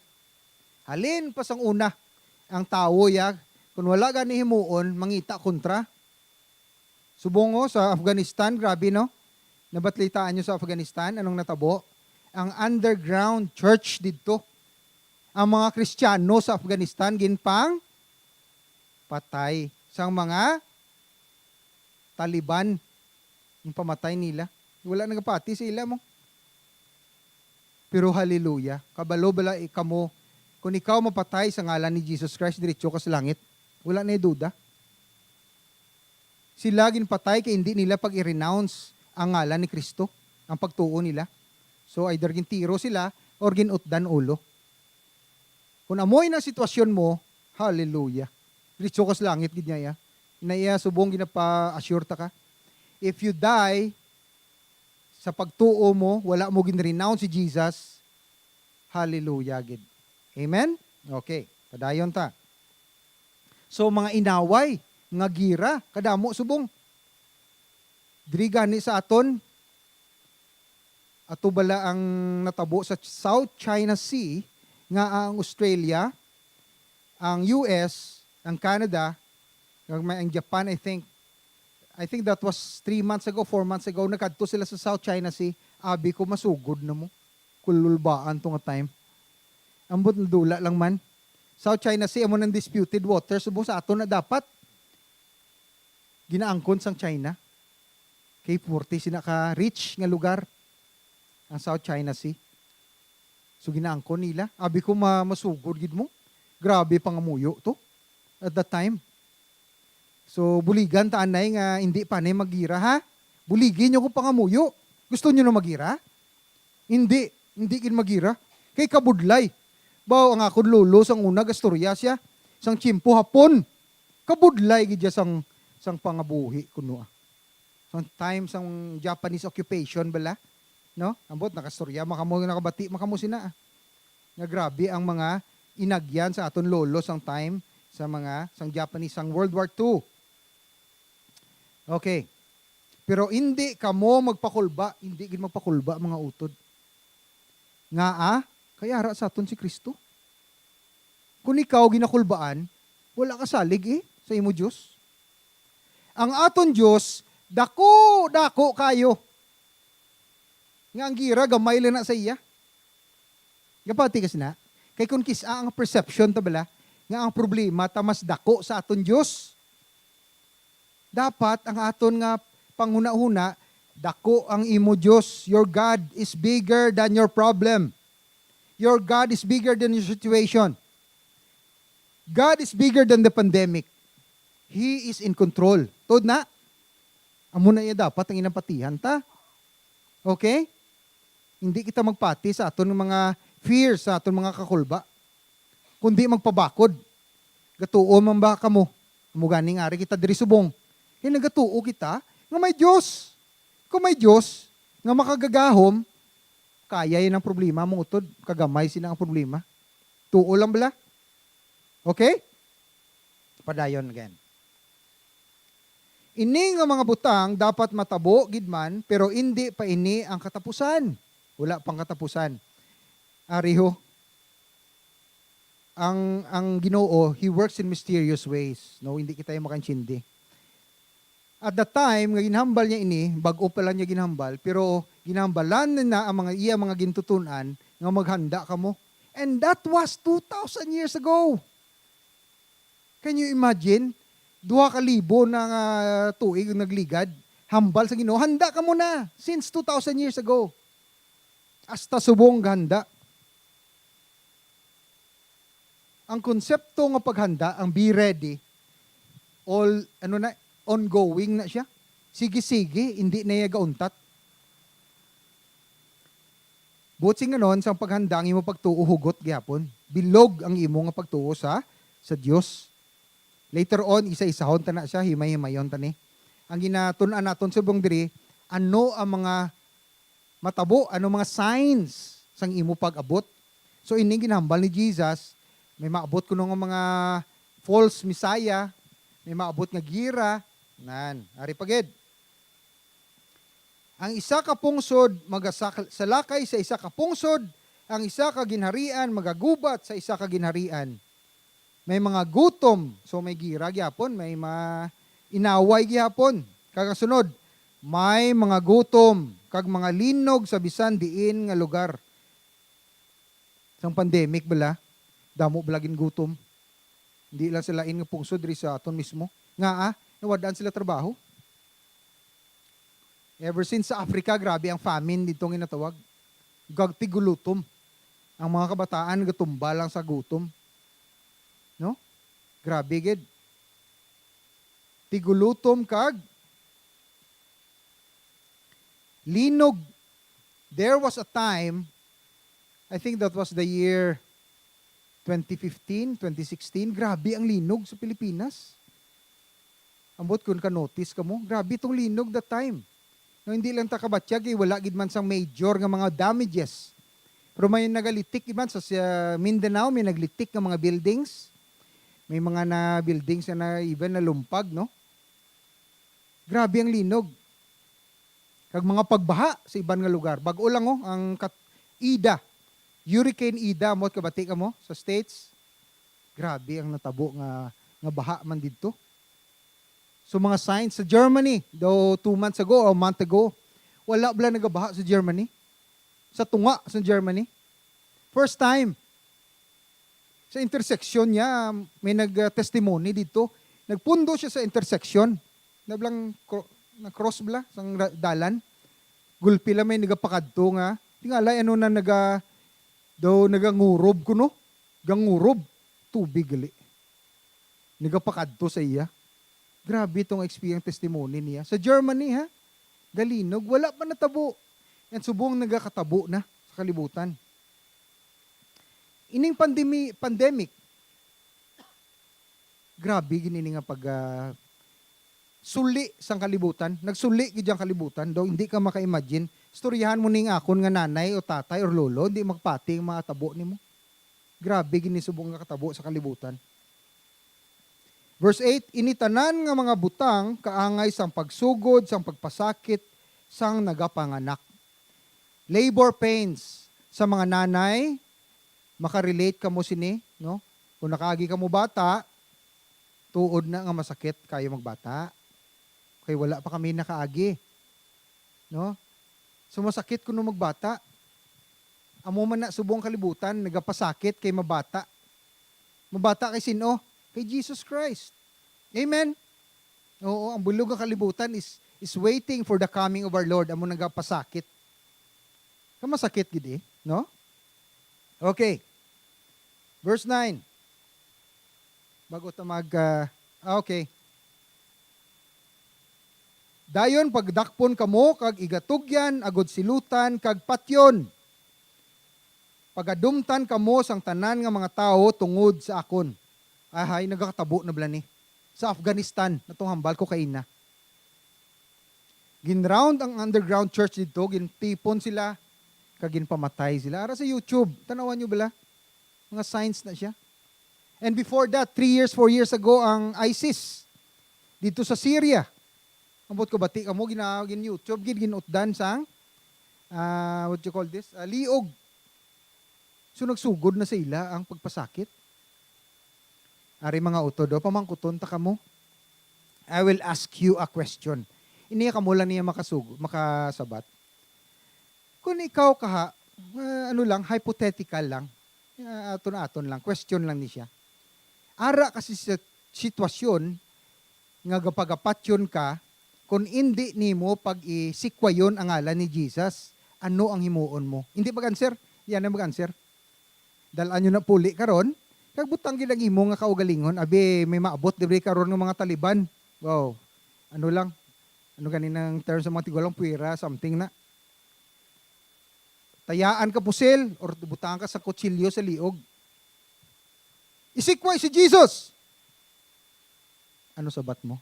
Halin pa sang una, ang tawo, ya, kung wala gani himuon, mangita kontra. Subong, oh, sa Afghanistan, grabe, no? Nabatlitaan nyo sa Afghanistan, anong natabo? Ang underground church didto. Ang mga Kristiyano sa Afghanistan, ginpang-, patay sang mga Taliban. Yung pamatay nila. Wala nagapati sa ila mo. Pero hallelujah. Kabalo bala i-, kamo, kung ikaw mapatay sa ngalan ni Jesus Christ, diretso ka sa langit. Wala na duda. Sila ginpatay kay hindi nila pag-i-renounce ang ngalan ni Kristo, ang pagtuo nila. So, either gintiro sila or ginutdan ulo. Kung amoy na sitwasyon mo, hallelujah. Diretso ka sa langit, gid niya, ya. Ina iya, subong ginapa-assure ta ka. If you die sa pagtuo mo, wala mo gin-renounce si Jesus, hallelujah, gid. Amen? Okay, padayon ta. So, mga inaway, mga gira, kadamo subong. Diri gani sa aton, ato bala ang natabo sa South China Sea, nga ang Australia, ang U S, ang Canada, kag may, ang Japan, I think, I think that was three months ago, four months ago, nagkadto sila sa South China Sea. Abi ko, masugod na mo. Kululbaan to nga time. Ambot, nadula lang man. South China Sea, amo nang disputed waters. Subong sa aton na dapat ginaangkon sang China. Kay forty sina ka rich nga lugar ang South China Sea. So, ginaangkon nila. Abi ko, ma-, masugod gid mo. Grabe pangamuyo to at that time. So, buligan ta anay nga hindi pa anay magira, ha? Buligi niyo ko pangamuyo. Gusto niyo na magira? Hindi, hindi gid magira. Kay kabudlay. Baw, ang akon lolo sang una gastorya siya. Sang tiyempo Hapon. Kabudlay gid siya sang, sang pangabuhi kuno, ah. Sang time sang Japanese occupation bala, no? Ambot, nakastorya man kamo, nakabati man kamo sina, ah. Nga grabe ang mga inagyan sa aton lolo sang time sa mga, sang Japanese, sang World War Two. Okay. Pero indi kamo magpakulba, indi gid magpakulba, mga utod. Ngaa? Kay ara sa aton si Kristo. Kung ikaw ginakulbaan, wala ka salig, eh, sa imo Dios. Ang aton Dios, dako, dako kayo. Nga ang gira, gamay lang na sa iya. Gapati ka sina? Kay kung kis-a ang perception ta bala, nga ang problema ta mas dako sa aton Dios. Dapat ang aton nga panghunahuna, dako ang imo Dios. Your God is bigger than your problem. Your God is bigger than your situation. God is bigger than the pandemic. He is in control. Tuod na? Amo na iya dapat ang inapatihan ta. Okay? Hindi kita magpati sa aton mga fears, sa aton mga kakulba. Kundi magpabakod. Gatuo man ba kamo? Amo gani nga ari kita diri subong. Kay nagatuo kita nga may Dios. Kung may Dios nga makagagahom, kaya yan ang problema mo, utod, kagamay sina ang problema. Tuo lang bala. Okay? Padayon again. Ini nga mga butang dapat matabo gid man, pero indi pa ini ang katapusan. Wala pang katapusan. Ari ho, ang, ang Ginoo, He works in mysterious ways. No, hindi kita yung makaintindi. At the time nga ginhambal niya ini, bag-o pa lang niya ginhambal, pero ginhambalan na ang mga iya mga gintutunan nga maghanda kamo. And that was two thousand years ago. Can you imagine? Duha ka libo na nga tuig ang nagligad, hambal sa Ginoo, "Handa kamo na," since two thousand years ago. Hasta subong gahanda. Ang konsepto nga paghanda, ang be ready, all, ano na, ongoing na siya. Sige-sige, hindi na iya gauntat. Buot silingon, sang paghanda ang imo pagtuo hugot gihapon. Bilog ang imo nga pagtuo sa, sa Dios. Later on, isa-isahon ta na siya, himay-himayon ta ni. Ang ginatun-an naton subong diri, ano ang mga matabo, ano mga signs sang imo pag-abot. So, ini ginhambal ni Jesus, may maabot kuno nga mga false messiah, may maabot nga gira, nan, ari pa gid. Ang isa ka pungsod magasak-, salakay sa isa ka pungsod, ang isa ka ginharian magagubat sa isa ka ginharian. May mga gutom, so may gira gyapon, may mga inaway gyapon. Kag ang sunod, may mga gutom kag mga linog sa bisan diin nga lugar. Sang pandemic bala, damo bala gin gutom. Hindi lang sila in nga pungsod diri sa aton mismo. Nga, ah, nawad-an sila trabaho. Ever since sa Africa, grabe ang famine dito nga natawag. Gag tigulutom. Ang mga kabataan gatumba lang sa gutom. No? Grabe gid. Tigulutom kag linog. There was a time, I think that was the year twenty fifteen, twenty sixteen, grabe ang linog sa Pilipinas. Ambot kun ka-notice ka mo, grabe tong linog that time. No, hindi lang ta kabatyag, eh, wala gid man sang major nga mga damages. Pero may nagalitik gid man sa, sa Mindanao, may naglitik nga mga buildings. May mga na buildings na, na even nalumpag, no? Grabe ang linog. Kag mga pagbaha sa iban nga lugar. Bag-o lang, oh, ang kat Ida. Hurricane Ida, mo kabati ka mo sa States. Grabe ang natabo nga, nga baha man didto. So, mga signs sa Germany, daw two months ago or month ago, wala bala nagabaha sa Germany. Sa tunga sa Germany. First time. Sa intersection niya, may nag-testimony dito. Nagpundo siya sa intersection. Nablang kro-, na-cross bala sang ra-, dalan. Gulpi lang may nagapakadto nga. Tingalay ano na naga, daw nagangurob kuno. Gangurob. Tubig gali. Nagapakadto sa iya. Grabe tong experience testimony niya. Sa Germany, ha? Galinog, wala pa natabo. And subong nagakatabo na sa kalibutan. Ining pandemi-, pandemic, grabe gid ini nga pag, ah, suli sang kalibutan. Nagsuli gid ang kalibutan. Daw hindi ka maka-imagine. Istoryahan mo ning akon nga nanay o tatay or lolo, hindi magpati ang mga tabo nimo. Grabe gid ni subong nga katabo sa kalibutan. Verse eight, ini tanan nga mga butang kaangay sang pagsugod, sang pagpasakit, sang nagapanganak. Labor pains sa mga nanay, makarelate kamo sini, no? Kung nakaagi kamo bata, tuod na nga masakit kayo magbata. Kay wala pa kami nakaagi. No? So, masakit kuno magbata. Amo man na subong kalibutan, nagapasakit kay mabata. Mabata kay sin-o? Kay Jesus Christ. Amen? Oo, ang bulog nga kalibutan is, is waiting for the coming of our Lord. Amo nagapasakit. Kamasakit gid eh, no? Okay. Verse nine. Bago ta mag, ah, ah, okay. Dayon pagdakpon kamo kag igatugyan agod silutan kag patyon. Pagadumtan kamo sang tanan nga mga tawo tungod sa akon. Ahay, nagakatabo na bala ni. Sa Afghanistan, natong hambal ko kaina. Ginround ang underground church didto, gintipon sila, kag ginpamatay sila. Ara sa YouTube, tanawan nyo bala? Mga signs na siya. And before that, three years, four years ago, ang ISIS dito sa Syria. Ambot ko, bati kamo, gina-, gin-YouTube, gin-, ginutdan sang, ah, what you call this? Ah, liog. So, nagsugod na sa ila ang pagpasakit. Ari, mga utod, oh, pamangkuton ta kamo. I will ask you a question. Ini kamo lang niya makasug-, makasabat. Kung ikaw kaha, ah, ano lang, hypothetical lang, ah, aton-aton lang, question lang ni siya. Ara kasi sa sitwasyon nga gapagapatyon ka, kung indi nimo pag-isikwayon ang ngalan ni Jesus, ano ang himuon mo? Hindi mag-answer? Yan ang mag-answer. Dal-an nyo na puli karon, kag butang gid ang imo nga kaugalingon. Abi, may maabot diri karon nga mga Taliban. Wow. Ano lang? Ano gani nang term sa mga tigulang? Puwera, something na. Tayaan ka pusil or butangan ka sa kutsilyo sa liog. Isikway si Jesus. Ano sabat mo?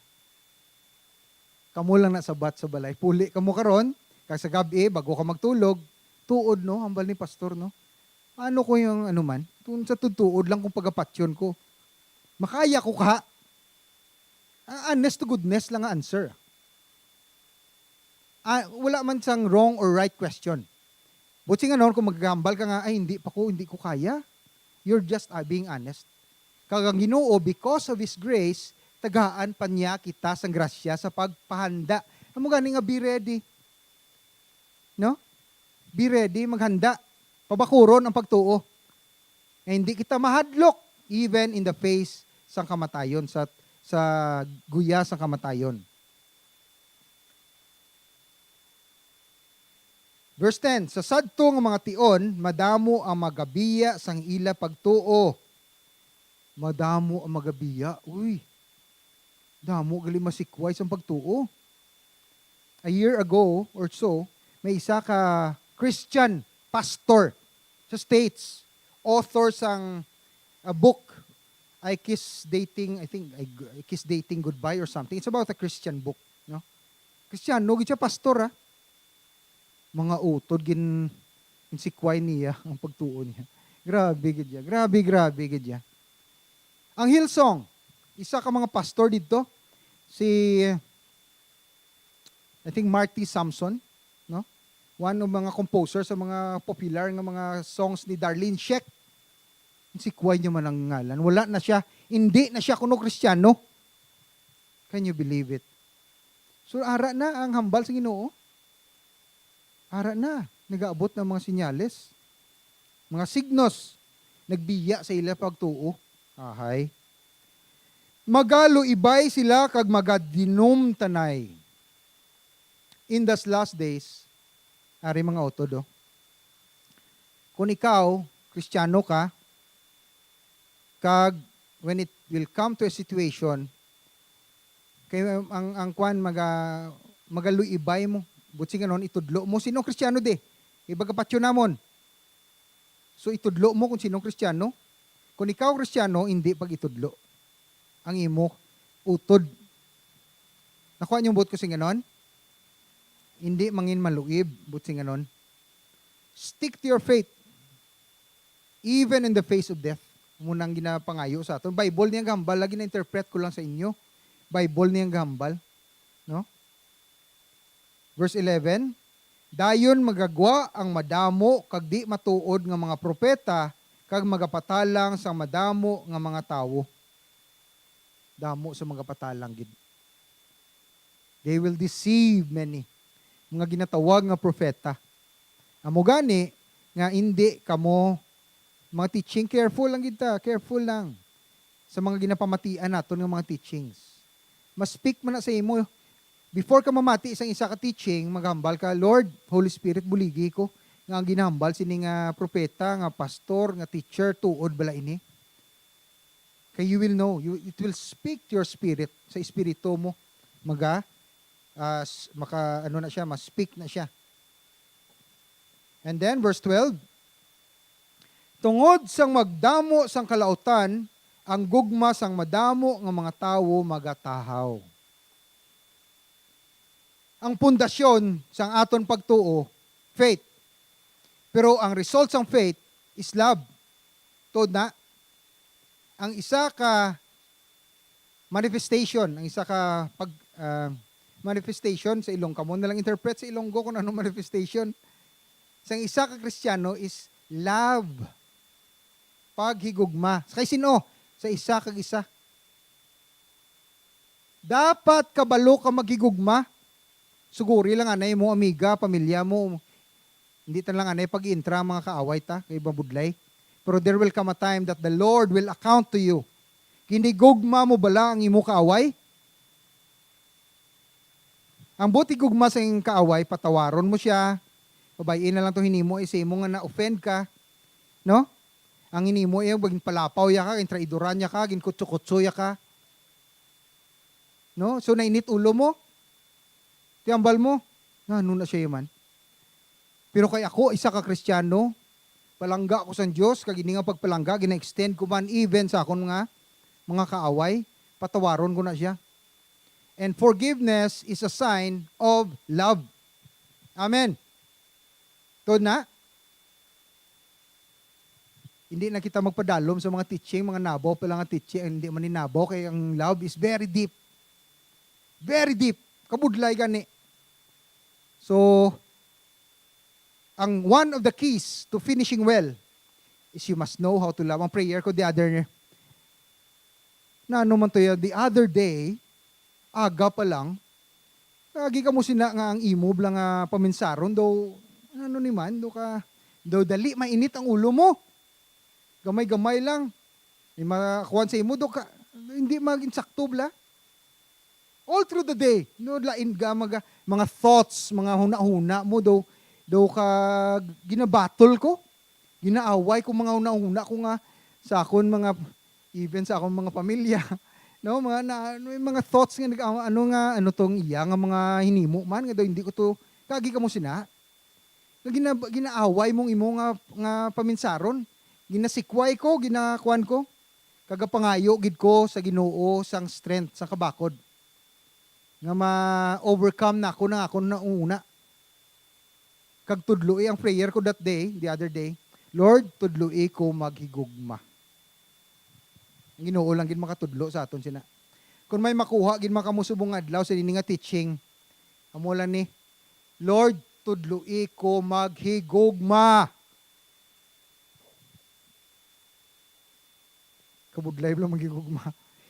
Kamo lang na sabat sa balay. Puli kamo karon, kag sa gab-i, bago ka magtulog, tuod, no? Hambal ni pastor, no? Ano ko yung ano man? Tun sa tutuod lang kung pagapatyon ko. Makaya ko ka? Ah, honest to goodness lang ang answer. Ah, wala man sang wrong or right question. But sing anon, kung maghambal ka nga, "Ay, hindi pa ko, hindi ko kaya," you're just, ah, being honest. Kag ang Ginoo, because of His grace, tagaan pa niya kita sang grasya sa pagpahanda. Amo gani nga, be ready. No? Be ready, maghanda. Pabakuron ang pagtuo. Nga hindi kita mahadlok, even in the face sang kamatayon, sa, sa guya sang kamatayon. Verse ten, "Sa sadto nga mga tion, madamo ang magabiya sang ila pagtuo." Madamo ang magabiya. Uy, damo gali masikway sang pagtuo. A year ago or so, may isa ka Christian pastor sa States, author sang a book, I Kiss Dating, I think, I, I Kiss Dating Goodbye or something. It's about a Christian book, no? Kristiyano gid siya, pastor, ah. Mga utod gin-, ginsikway niya ang pagtuo niya. Grabe gid ya. Grabe, grabe gid ya. Ang Hillsong, isa ka mga pastor didto, si, I think, Marty Sampson, no? One of mga composer sa mga popular nga mga songs ni Darlene Zschech. Ginsikway niya man ang ngalan. Wala na siya, hindi na siya kuno Kristiyano. Can you believe it? So, ara na ang hambal sa Ginoo. Ara na, nagaabot na ang mga senyales, mga signos, nagbiya sa ila pagtuo. Ahay. Magaluibay sila kag magadinumtanay. In these last days, ari mga utod, oh. Kung ikaw, Kristiyano ka, kag when it will come to a situation, kay ang, ang kwan, maga-, magaluibay mo. Buot silingon, itudlo mo. Sino ang Kristiyano di? Ibaga patyo namon. So, itudlo mo kung sino ang Kristiyano. Kung ikaw Kristiyano, hindi pag-itudlo ang imo utod. Nakuha niyo ang buot ko silingon? Hindi mangin maluib, buot silingon. Stick to your faith, even in the face of death. Amo nang ginapangayo sa aton. Bible niya gahambal, lagi na-interpret ko lang sa inyo. Bible niya gahambal, no? Verse eleven, "Dayon magagwa ang madamo kag di matuod nga mga propeta, kag magapatalang sang madamo nga mga tawo." Damo sa magapatalang gid. They will deceive many. Mga ginatawag nga propeta. Amo gani nga hindi kamo, mga teaching, careful lang gid ta, careful lang sa mga ginapamatian naton nga mga teachings. Ma-speak man na sa imo. Before ka mamati sa isa ka teaching, maghambal ka, "Lord, Holy Spirit, buligi ko nga ang ginahambal sini nga propeta, nga pastor, nga teacher, tuod bala ini?" Kay you will know, you, it will speak to your spirit, sa espiritu mo, maga, ah, s-, maka, ano na siya, ma-speak na siya. And then, verse twelve, "Tungod sang magdamo sang kalautan, ang gugma sang madamo nga mga tawo magatahaw." Ang pundasyon sang aton pagtuo, faith. Pero ang result sang faith is love. Tuod na, ang isa ka manifestation, ang isa ka pag, ah, manifestation sa Ilonggo, kamo na lang interpret sa Ilonggo kung ano manifestation. Sang isa ka Kristiyano is love. Paghigugma. Sa kay sino? Sa isa kag isa. Dapat kabalo ka maghigugma. Suguri lang anay mo, amiga, pamilya mo. Hindi ta lang anay pag-intra ang mga kaaway ta, kay mabudlay. Pero there will come a time that the Lord will account to you. Ginhigugma mo bala ang imo kaaway? Ang buot higugma sa iyang kaaway, patawaron mo siya. Pabay-i na lang to hinimo, eh, sa imo nga na-offend ka, no? Ang hinimo, eh, ginpalapaw ya ka, gintraidoran ya ka, ginkutso-kutso ya ka. No? So, nainit ulo mo? Ti hambal mo, "Ano na siya man?" Pero kay ako, isa ka Kristiyano, palangga ko sa Dios, kag ini nga pagpalangga, gina-extend ko man even sa akon nga mga kaaway, patawaron ko na siya. And forgiveness is a sign of love. Amen. Tuod na? Hindi na kita magpadalom sa mga teaching, mga nabaw pa lang nga teaching, hindi man ni nabaw, kay ang love is very deep. Very deep. Kabudlay gani. So, ang one of the keys to finishing well is you must know how to love. Ang prayer ko the other, na ano man to ya, the other day, aga pa lang, agi ka mo sina nga ang imo bala nga paminsaron daw, ano ni man, daw ka, daw dali mainit ang ulo mo. Gamay-gamay lang. May makuan sa imo, daw ka, hindi mag-insakto bala. All through the day, no, lain ka mga, mga thoughts, mga hunahuna mo daw, daw ka ginabattle ko. Ginaaway ko mga hunahuna ko nga sa akon mga, even sa akon mga pamilya, no, mga na, ano, yung mga thoughts nga nag-, ano nga, ano tong iya nga mga hinimo man nga daw hindi ko to, kagi kamo sina. Nga gina-, ginaaway mong imo nga, nga paminsaron. Ginasikway ko, ginakuan ko. Kagapangayo gid ko sa Ginoo sang strength, sang kabakod, nga ma-overcome na ako ng ako nauna. Kag tudloi ang prayer ko that day, the other day, "Lord, tudloi ko maghigugma." Ang Ginoo lang gid makatudlo sa aton sina. Kung may makuha gid man kamo subong nga adlaw sa ini nga teaching, amo lang ni, "Lord, tudloi ko maghigugma." Kabudlay lang maghigugma.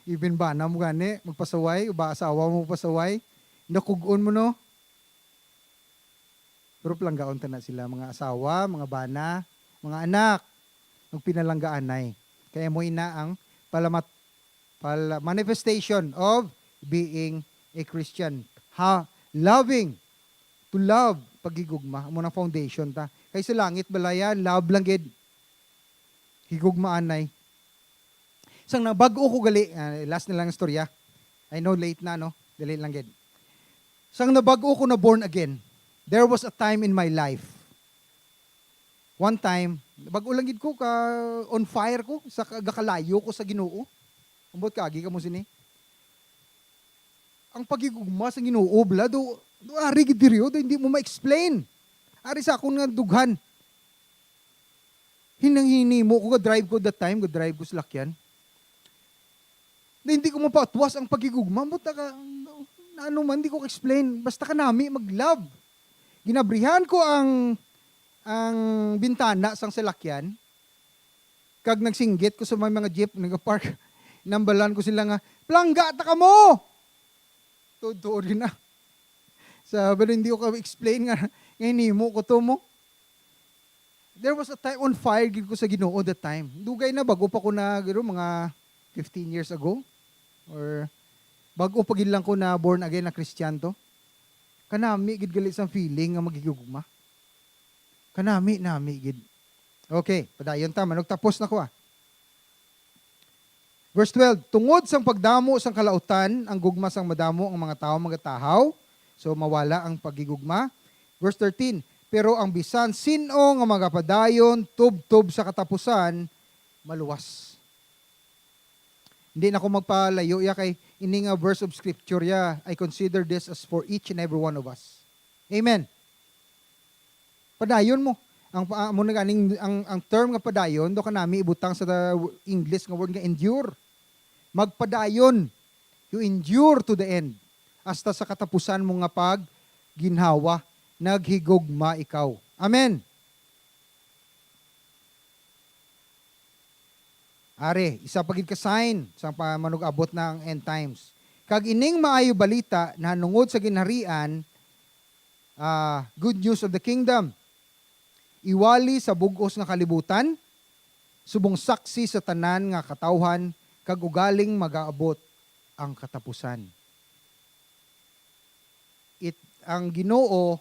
Even bana mo gani, magpasaway, o ba asawa mo magpasaway, nakug-on mo, no? Pero palanggaon ta na sila, mga asawa, mga bana, mga anak. Magpinalanggaanay. Kaya mo ina ang palamat-, pala-, manifestation of being a Christian. Ha, loving, to love, paghigugma, amo nang foundation ta. Kay sa langit, balaya, love lang gid. Higugmaanay. Sang nabag-o ko gali, ah, last na lang ang storya. I know, late na, no? Dali lang gid. Sang nabag-o ko na born again, there was a time in my life. One time, bag-o lang gid ko ka on fire ko, sa ka-, gakalayo ko sa Ginoo. Ambot kaagi kamo sini. Ang paghigugma sa Ginoo, bala, do, do, ari gid diri, oh, do, hindi mo ma-explain. Ari sa akon nga dughan. Hinang-hinimo ko, ga-drive ko that time, ga-drive ko salakyan. Na hindi ko mapatwas ang paghigugma, but naka, ano man, hindi ko explain. Basta kanami mag-love. Ginabrihan ko ang, ang bintana sang salakyan, kag nagsinggit ko sa may mga jeep, nagapark. Nambalan ko sila nga, "Palangga ta kamo!" Tuod-tuod na. Sa, pero hindi ko ka-explain nga, nga hinimo ko to mo. There was a time, on fire gid ko sa Ginoo that time. Dugay na, bago pa ko na, guro, mga fifteen years ago. Or, bago pa gid lang ko na born again na Christian to. Kanami gid gali sang feeling nga maghigugma. Kanami-nami gid. Okay, padayon ta, manugtapos na ko, ah. Verse twelve, "Tungod sang pagdamo sang kalautan, ang gugma sang madamo ang mga tawo magatahaw." So, mawala ang paghigugma. Verse thirteen, "Pero ang bisan sin-o nga magapadayon tubtob sa katapusan, maluwas." Hindi na ko magpalayo ya kay ini nga verse of scripture ya, I consider this as for each and every one of us. Amen. Padayon mo. Ang pa-, amo na ganing, ang, ang term nga padayon, do kanami ibutang sa English nga word nga endure. Magpadayon. You endure to the end. Hasta sa katapusan mo nga pagginhawa, naghigugma ikaw. Amen. Ari, isa pa gid ka sign sang pa-, manug-abot na ang end times. Kag ining maayo balita nahanungod sa ginharian, ah, good news of the kingdom, iwali sa bug-os nga kalibutan, subong saksi sa tanan nga katawhan, kag ugaling magaabot ang katapusan. It, ang Ginoo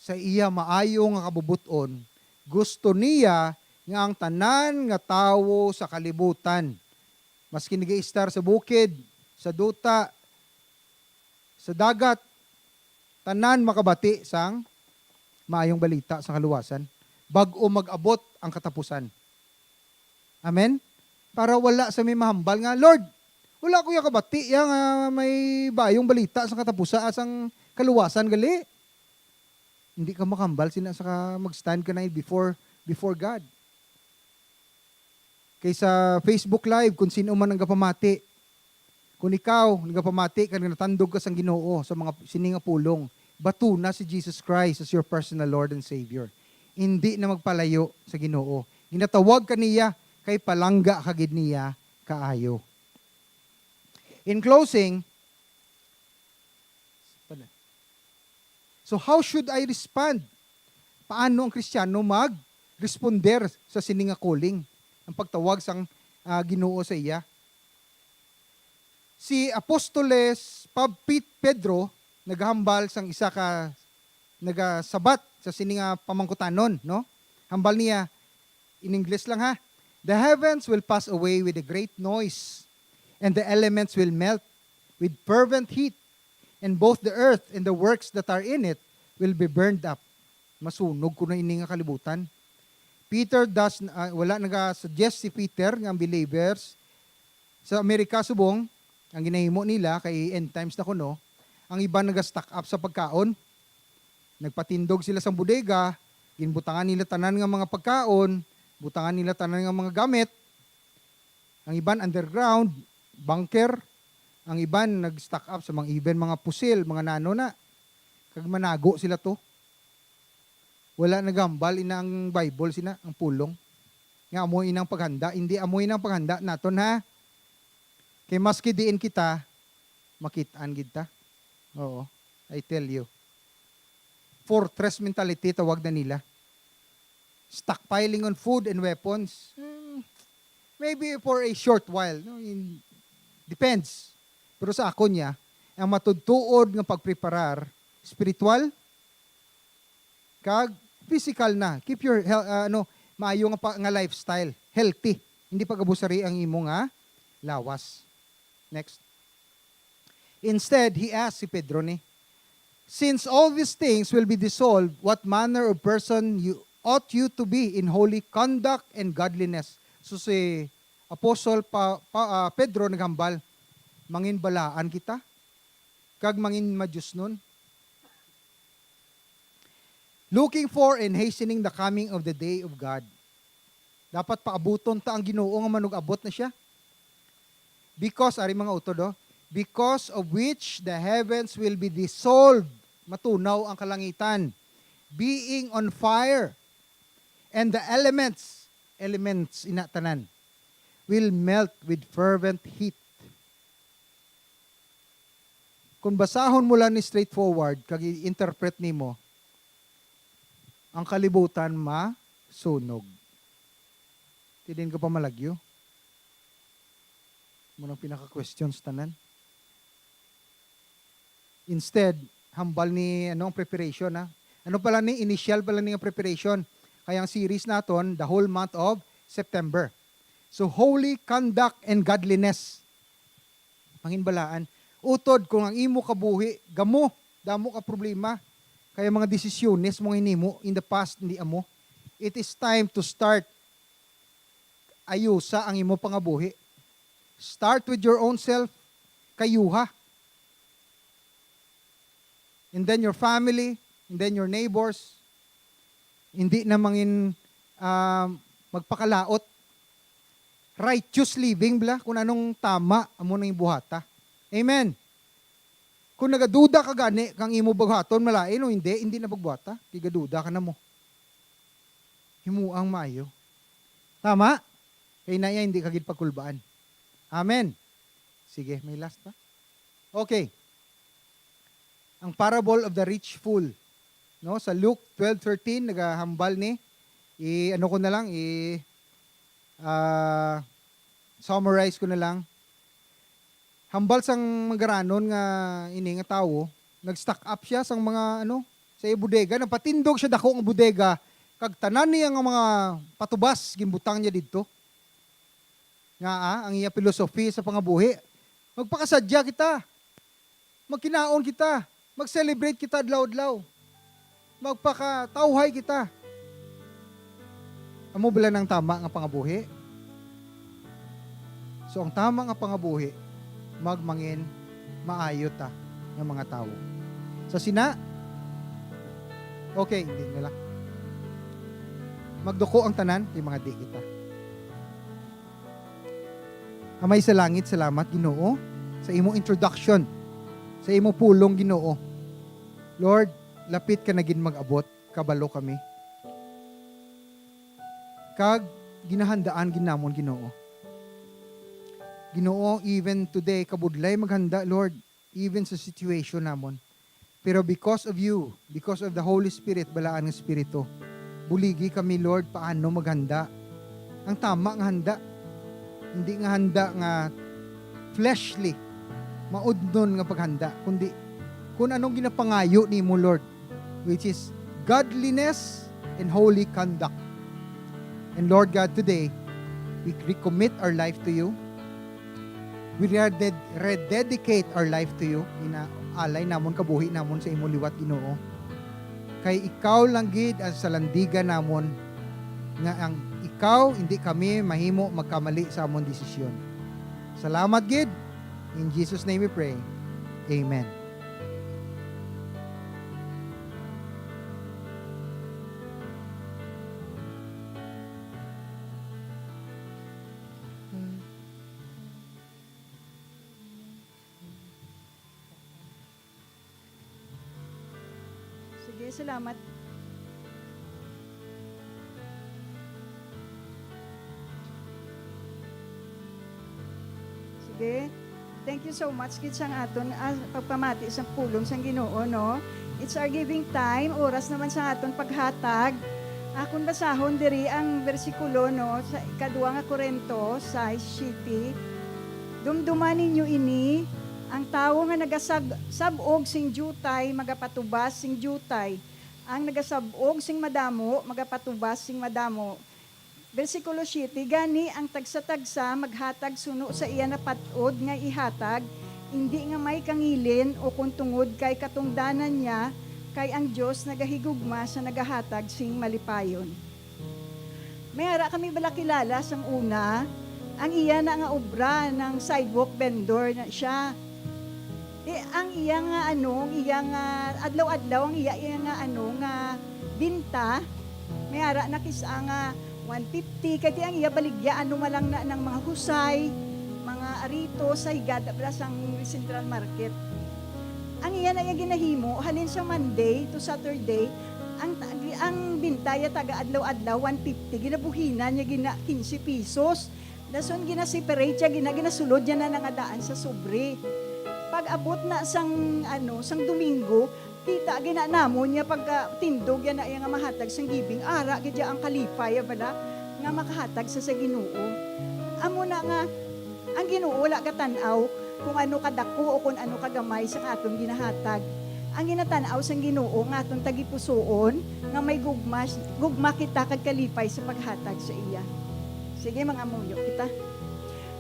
sa iya maayo nga kabubot-on, gusto niya nga ang tanan nga tawo sa kalibutan, maski nagaistar sa bukid, sa duta, sa dagat, tanan makabati sang maayong balita sa kaluwasan, bag-o mag-abot ang katapusan. Amen? Para wala sa may mahambal nga, "Lord, wala ko ya kabati ya nga may bayong balita sa katapusan, sang kaluwasan gali." Hindi ka makahambal sina sa ka-, mag-stand ka na before, before God. Kay sa Facebook Live, kung sino man ang gapamati, kung ikaw nagapamati kag natandog ka sang Ginoo sa mga sini nga pulong, batuna si Jesus Christ as your personal Lord and Savior. Hindi na magpalayo sa Ginoo. Ginatawag ka niya kay palangga ka gid niya kaayo. In closing, so how should I respond? Paano ang Kristiyano mag-responder sa sini nga calling, ang pagtawag sang, ah, Ginoo sa iya? Si Apostoles Pab-, Pit-, Pedro nagahambal sang isa ka nagasabat sa sini nga pamangkutanon, no? Hambal niya, in English lang ha, "The heavens will pass away with a great noise, and the elements will melt with fervent heat, and both the earth and the works that are in it will be burned up." Masunog kuno ini nga kalibutan. Peter does, ah, wala naga-suggest si Peter nga ang believers sa Amerika subong, ang ginahimo nila kay end times na kuno, ang iban naga-stock up sa pagkaon. Nagpatindog sila sa bodega, ginbutangan nila tanan nga mga pagkaon, butangan nila tanan nga mga gamit. Ang iban underground, bunker. Ang iban nag-stock up sa mga, even mga pusil, mga nano na. Kag manago sila to. Wala nagahambal ina ang Bible sina, ang pulong. Nga amo inang paghanda, hindi amo inang paghanda naton ha. Kay maski diin kita, makit-an gid ta. Oo, I tell you. Fortress mentality tawag na nila. Stockpiling on food and weapons. Hmm, maybe for a short while, no? In, depends. Pero sa akon niya, ang matudtuod nga pagpreparar, spiritual, kag physical na. Keep your health, ah, ano, maayo nga pa, nga lifestyle, healthy. Hindi pag-abusari ang imo nga lawas. Next. Instead, he asked si Pedro ni, "Since all these things will be dissolved, what manner of person you, ought you to be in holy conduct and godliness?" So si Apostle pa, pa, ah, Pedro naghambal, "Manginbalaan kita kag manginmadiosnon." Looking for and hastening the coming of the day of God. Dapat paabuton ta ang Ginoo nga manug-abot na siya. Because, ari mga utod, oh, "Because of which the heavens will be dissolved," matunaw ang kalangitan, "being on fire, and the elements," elements ina tanan, "will melt with fervent heat." Kung basahon mo lang ni straightforward kag i-interpret nimo, ang kalibutan masunog. Ti diin ka pa malagyo? Mo nang pinaka-questions tanan. Instead, hambal ni, ano, ang preparation, ha? Ano pala ni, initial pala ni nga preparation? Kaya ang series naton, the whole month of September. So, holy conduct and godliness. Manginbalaan. Utod kung ang imo kabuhi, gamo, damo ka problema, kaya mga desisyones mo nga hinimo in the past, hindi amo. It is time to start. Ayusa ang imo pangabuhi. Start with your own self, kayuha. And then your family, and then your neighbors. Hindi na mangin, ah, magpakalaot. Righteous living, bala, kung anong tama, amo nang ibuhata. Amen. Kung nagaduda ka gani kang imo buhaton malain o hindi, hindi na pagbuhata. Kay gaduda ka na mo. Himuang maayo. Tama? Kay na iya, hindi ka gid pagkulbaan. Amen. Sige, may last pa? Okay. Ang parable of the rich fool. No, sa Luke twelve thirteen, nagahambal ni, i-, ano ko na lang, i-, ah, summarize ko na lang. Hambal sang magaranon nga ini nga tawo, nag-stock up siya sang mga, ano, sa iya bodega, nagpatindog siya dako nga bodega, kag tanan niya nga mga patubas ginbutang niya didto. Nga, ah, ang iya philosophy sa pangabuhi, magpakasadya kita. Magkinaon kita. Mag-celebrate kita adlaw-adlaw. Magpakatawhay kita. Amo bala nang tama nga pangabuhi? So, ang tama nga pangabuhi, magmangin maayo ta nga mga tawo. Sa sina, okay, hindi na lang. Magduko ang tanan, kay mga di kita. Amay sa langit, salamat, Ginoo, sa imo introduction, sa imo pulong, Ginoo. Lord, lapit ka na gid mag-abot, kabalo kami. Kag ginahandaan gid namon, Ginoo. Ginoo, even today, kabudlay maghanda, Lord, even sa situation namon. Pero because of you, because of the Holy Spirit, Balaan nga Espiritu, buligi kami, Lord, paano maghanda. Ang tama nga handa. Hindi nga handa nga fleshly, maudnon nga paghanda, kundi kun anong ginapangayo nimo, Lord, which is godliness and holy conduct. And Lord God, today, we recommit our life to you. We reded-, rededicate our life to you. Inaalay namon kabuhi namon sa imo liwat, Ginoo. Kay ikaw lang gid ang salandigan namon, nga ang ikaw, hindi kami mahimo magkamali sa amon desisyon. Salamat gid. In Jesus' name we pray. Amen. Sige, salamat. Sige. Thank you so much gid sang aton, ah, pagpamati sang pulong sang Ginoo, no? It's our giving time, oras naman sang aton paghatag. Akon basahon diri ang bersikulo, no, sa ikadua nga Corinto sais siete. Dumduma ninyo ini, ang tawo nga nagasag-, sab-og sing diutay magapatubas sing diutay. Ang nagasab-og sing madamo magapatubas sing madamo. Bersikulo siete, gani ang tagsa-tagsa maghatag suno sa iya napat-od nga ihatag, indi nga may kangilin ukon tungod kay katungdanan niya, kay ang Dios nagahigugma sa nagahatag sing malipayon. May ara kami bala kilala sang una, ang iya na nga obra nang sidewalk vendor na siya. Di, ang iya nga, ano, ang iya nga, adlaw-adlaw, ang iya, iya nga, ano, nga binta, may ara na kis-a nga one fifty, kay di ang iya baligya, ano, man lang na, ng mga husay, mga arito, sa higad, abra sang Central Market. Ang iya na iya ginahimo, halin sa Monday to Saturday, ang, ang binta ya taga adlaw-adlaw, one fifty, ginabuhinan niya gina quince pesos. Dason gina-separate siya, gina-, ginasulod niya na nga daan sa sobre. Pag abot na sang, ano, sang Domingo, kita gina namon niya pagka tindog yan na iya nga mahatag sang giving. Ara gid ya ang kalipay, ya bala, nga makahatag sa, sa Ginoo. Amo na nga, ang Ginoo wala gatan-aw kung ano kadako o kung ano kagamay sang aton ginahatag. Ang ginatan-aw sang Ginoo nga aton tagipusoon nga may gugma, gugma kita kag kalipay sa paghatag sa iya. Sige, mangamuyo kita.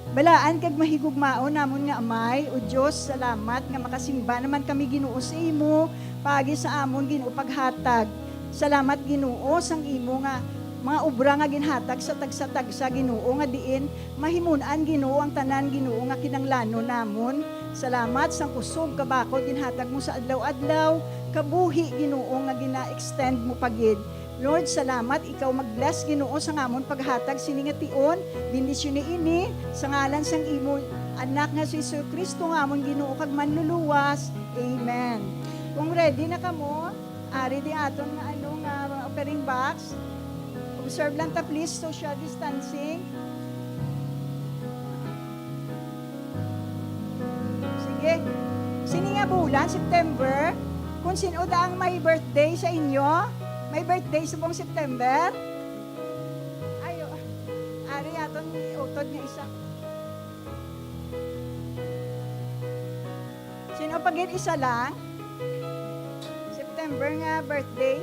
Balaan kag mahigugmaon namon nga Amay, O Dios, salamat nga makasimba naman kami, Ginoo, sa imo paagi sa amon, Ginoo, paghatag. Salamat, Ginoo, sang imo nga mga obra nga ginhatag sa tagsa-tagsa, Ginoo, nga diin mahimon-an, Ginoo, ang tanan, Ginoo, nga kinanglanon namon. Salamat sang kusog, kabakod ginhatag mo sa adlaw-adlaw, kabuhi, Ginoo, nga gina-extend mo pa gid. Lord, salamat, ikaw mag-bless, Ginoo, sa amon paghatag sini nga tion. Bendisyoni ini sa ngalan sang imo Anak nga si Jesu-Cristo nga amon Ginoo kag Manluluwas. Amen. Kung ready na kamo, ari di aton nga, ano, nga offering box. Observe lang ta, please, social distancing. Sige. Sini nga bulan, September, kung sin-o da ang may birthday sa inyo, may birthday subong September? Ayo. Ari aton utod nga isa. Sin-o pa gid isa lang? September nga birthday.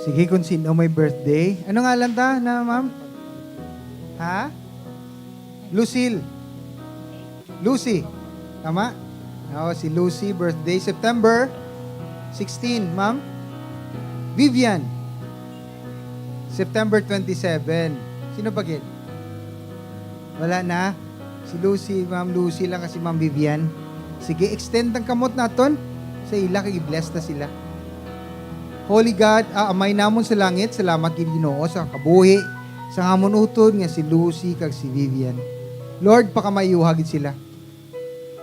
Sige, kung sino may birthday. Ano ngalan ta na, ma'am? Ha? Lucille. Lucy. Tama? Oo, si Lucy, birthday September sixteen, ma'am. Vivian, September twenty-seven. Sino pa gid? Wala na. Si Lucy, Ma'am Lucy lang kasi Ma'am Vivian. Sige, extend ang kamot naton sa ila kay i-bless na sila. Holy God, ah, Amay namon sa langit, salamat gid, Ginoo, sa kabuhi sa amon utod nga si Lucy kag si Vivian. Lord, pakamayuha gid sila.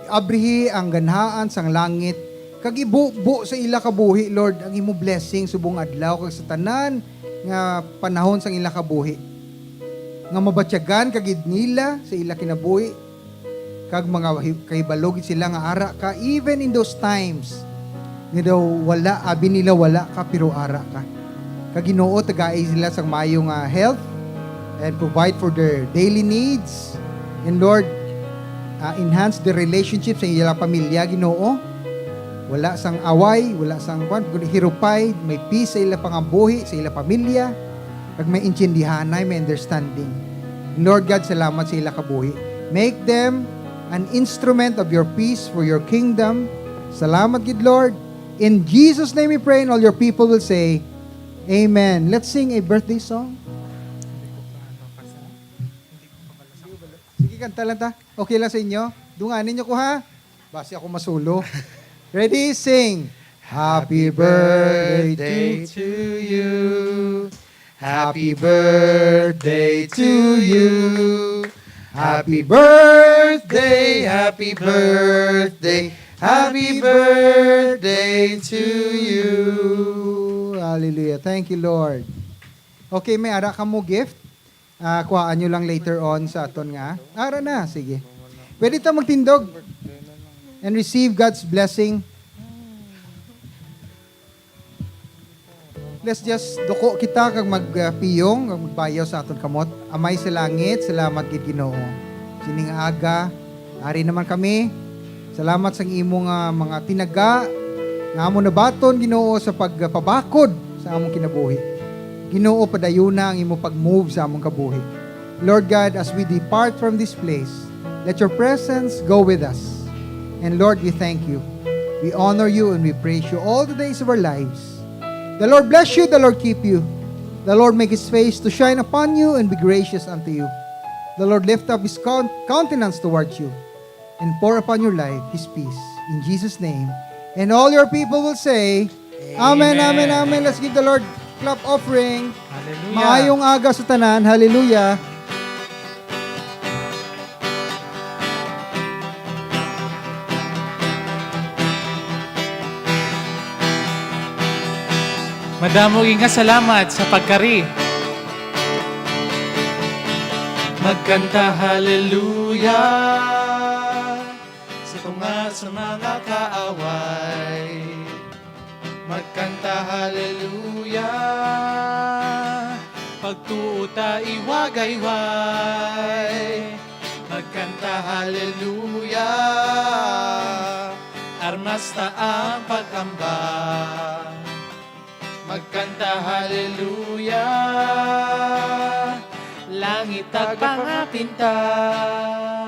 Abrihi ang ganhaan sang langit kag ibubo sa ila kabuhi, Lord, ang imo blessing subong adlaw kag sa tanan nga panahon sang ila kabuhi. nga mabatyagan ka gid nila sa ila kinabuhi, kag mga hi-, kahibalo gid sila nga ara ka, even in those times nga daw wala, abi nila wala ka, pero ara ka. Kag Ginoo, tagai sila sang maayo nga health and provide for their daily needs. And Lord, ah, enhance the relationship sa ila pamilya, Ginoo. Wala sang away, wala sang kwan, kundi hirupay, may peace sa ila pangabuhi, sa ila pamilya, kag may intindihanay, may understanding. Lord God, salamat sa ila kabuhi. Make them an instrument of your peace for your kingdom. Salamat gid, Lord. In Jesus' name we pray, and all your people will say, Amen. Let's sing a birthday song. Sige, kanta lang ta. Okay lang sa inyo? Dunganin niyo ko, ha? Basi ako masulo. Ready? Sing. Happy birthday to you. Happy birthday to you. Happy birthday, happy birthday, happy birthday to you. Hallelujah. Thank you, Lord. Okay, may ara ka mo gift? Ah, kuhaan nyo lang later on sa aton nga. Ara na, sige. Pwede ta magtindog and receive God's blessing. Let's just duko kita kag magpiyong, kag magbayaw sa aton kamot. Amay sa langit, salamat gid, Ginoo. Sining aga, ari naman kami. Salamat sang imo nga mga tinaga nga amo nabaton, Ginoo, sa pagpabakod sa among kinabuhi. Ginoo, padayuna ang imo pag-move sa among kabuhi. Lord God, as we depart from this place, let your presence go with us. And Lord, we thank you. We honor you and we praise you all the days of our lives. The Lord bless you, the Lord keep you. The Lord make his face to shine upon you and be gracious unto you. The Lord lift up his coun-, countenance towards you and pour upon your life his peace. In Jesus' name. And all your people will say, Amen, amen, amen. Let's give the Lord clap offering. Hallelujah. Maayong aga sa tanan. Hallelujah. Madamo nga salamat sa pagkari. Magkanta hallelujah sa tunga sa mga kaaway. Magkanta hallelujah, pagtuo ta iwagayway. Magkanta hallelujah, armas ta ang pag-amba. Magkanta hallelujah, langit tagpangapin ta.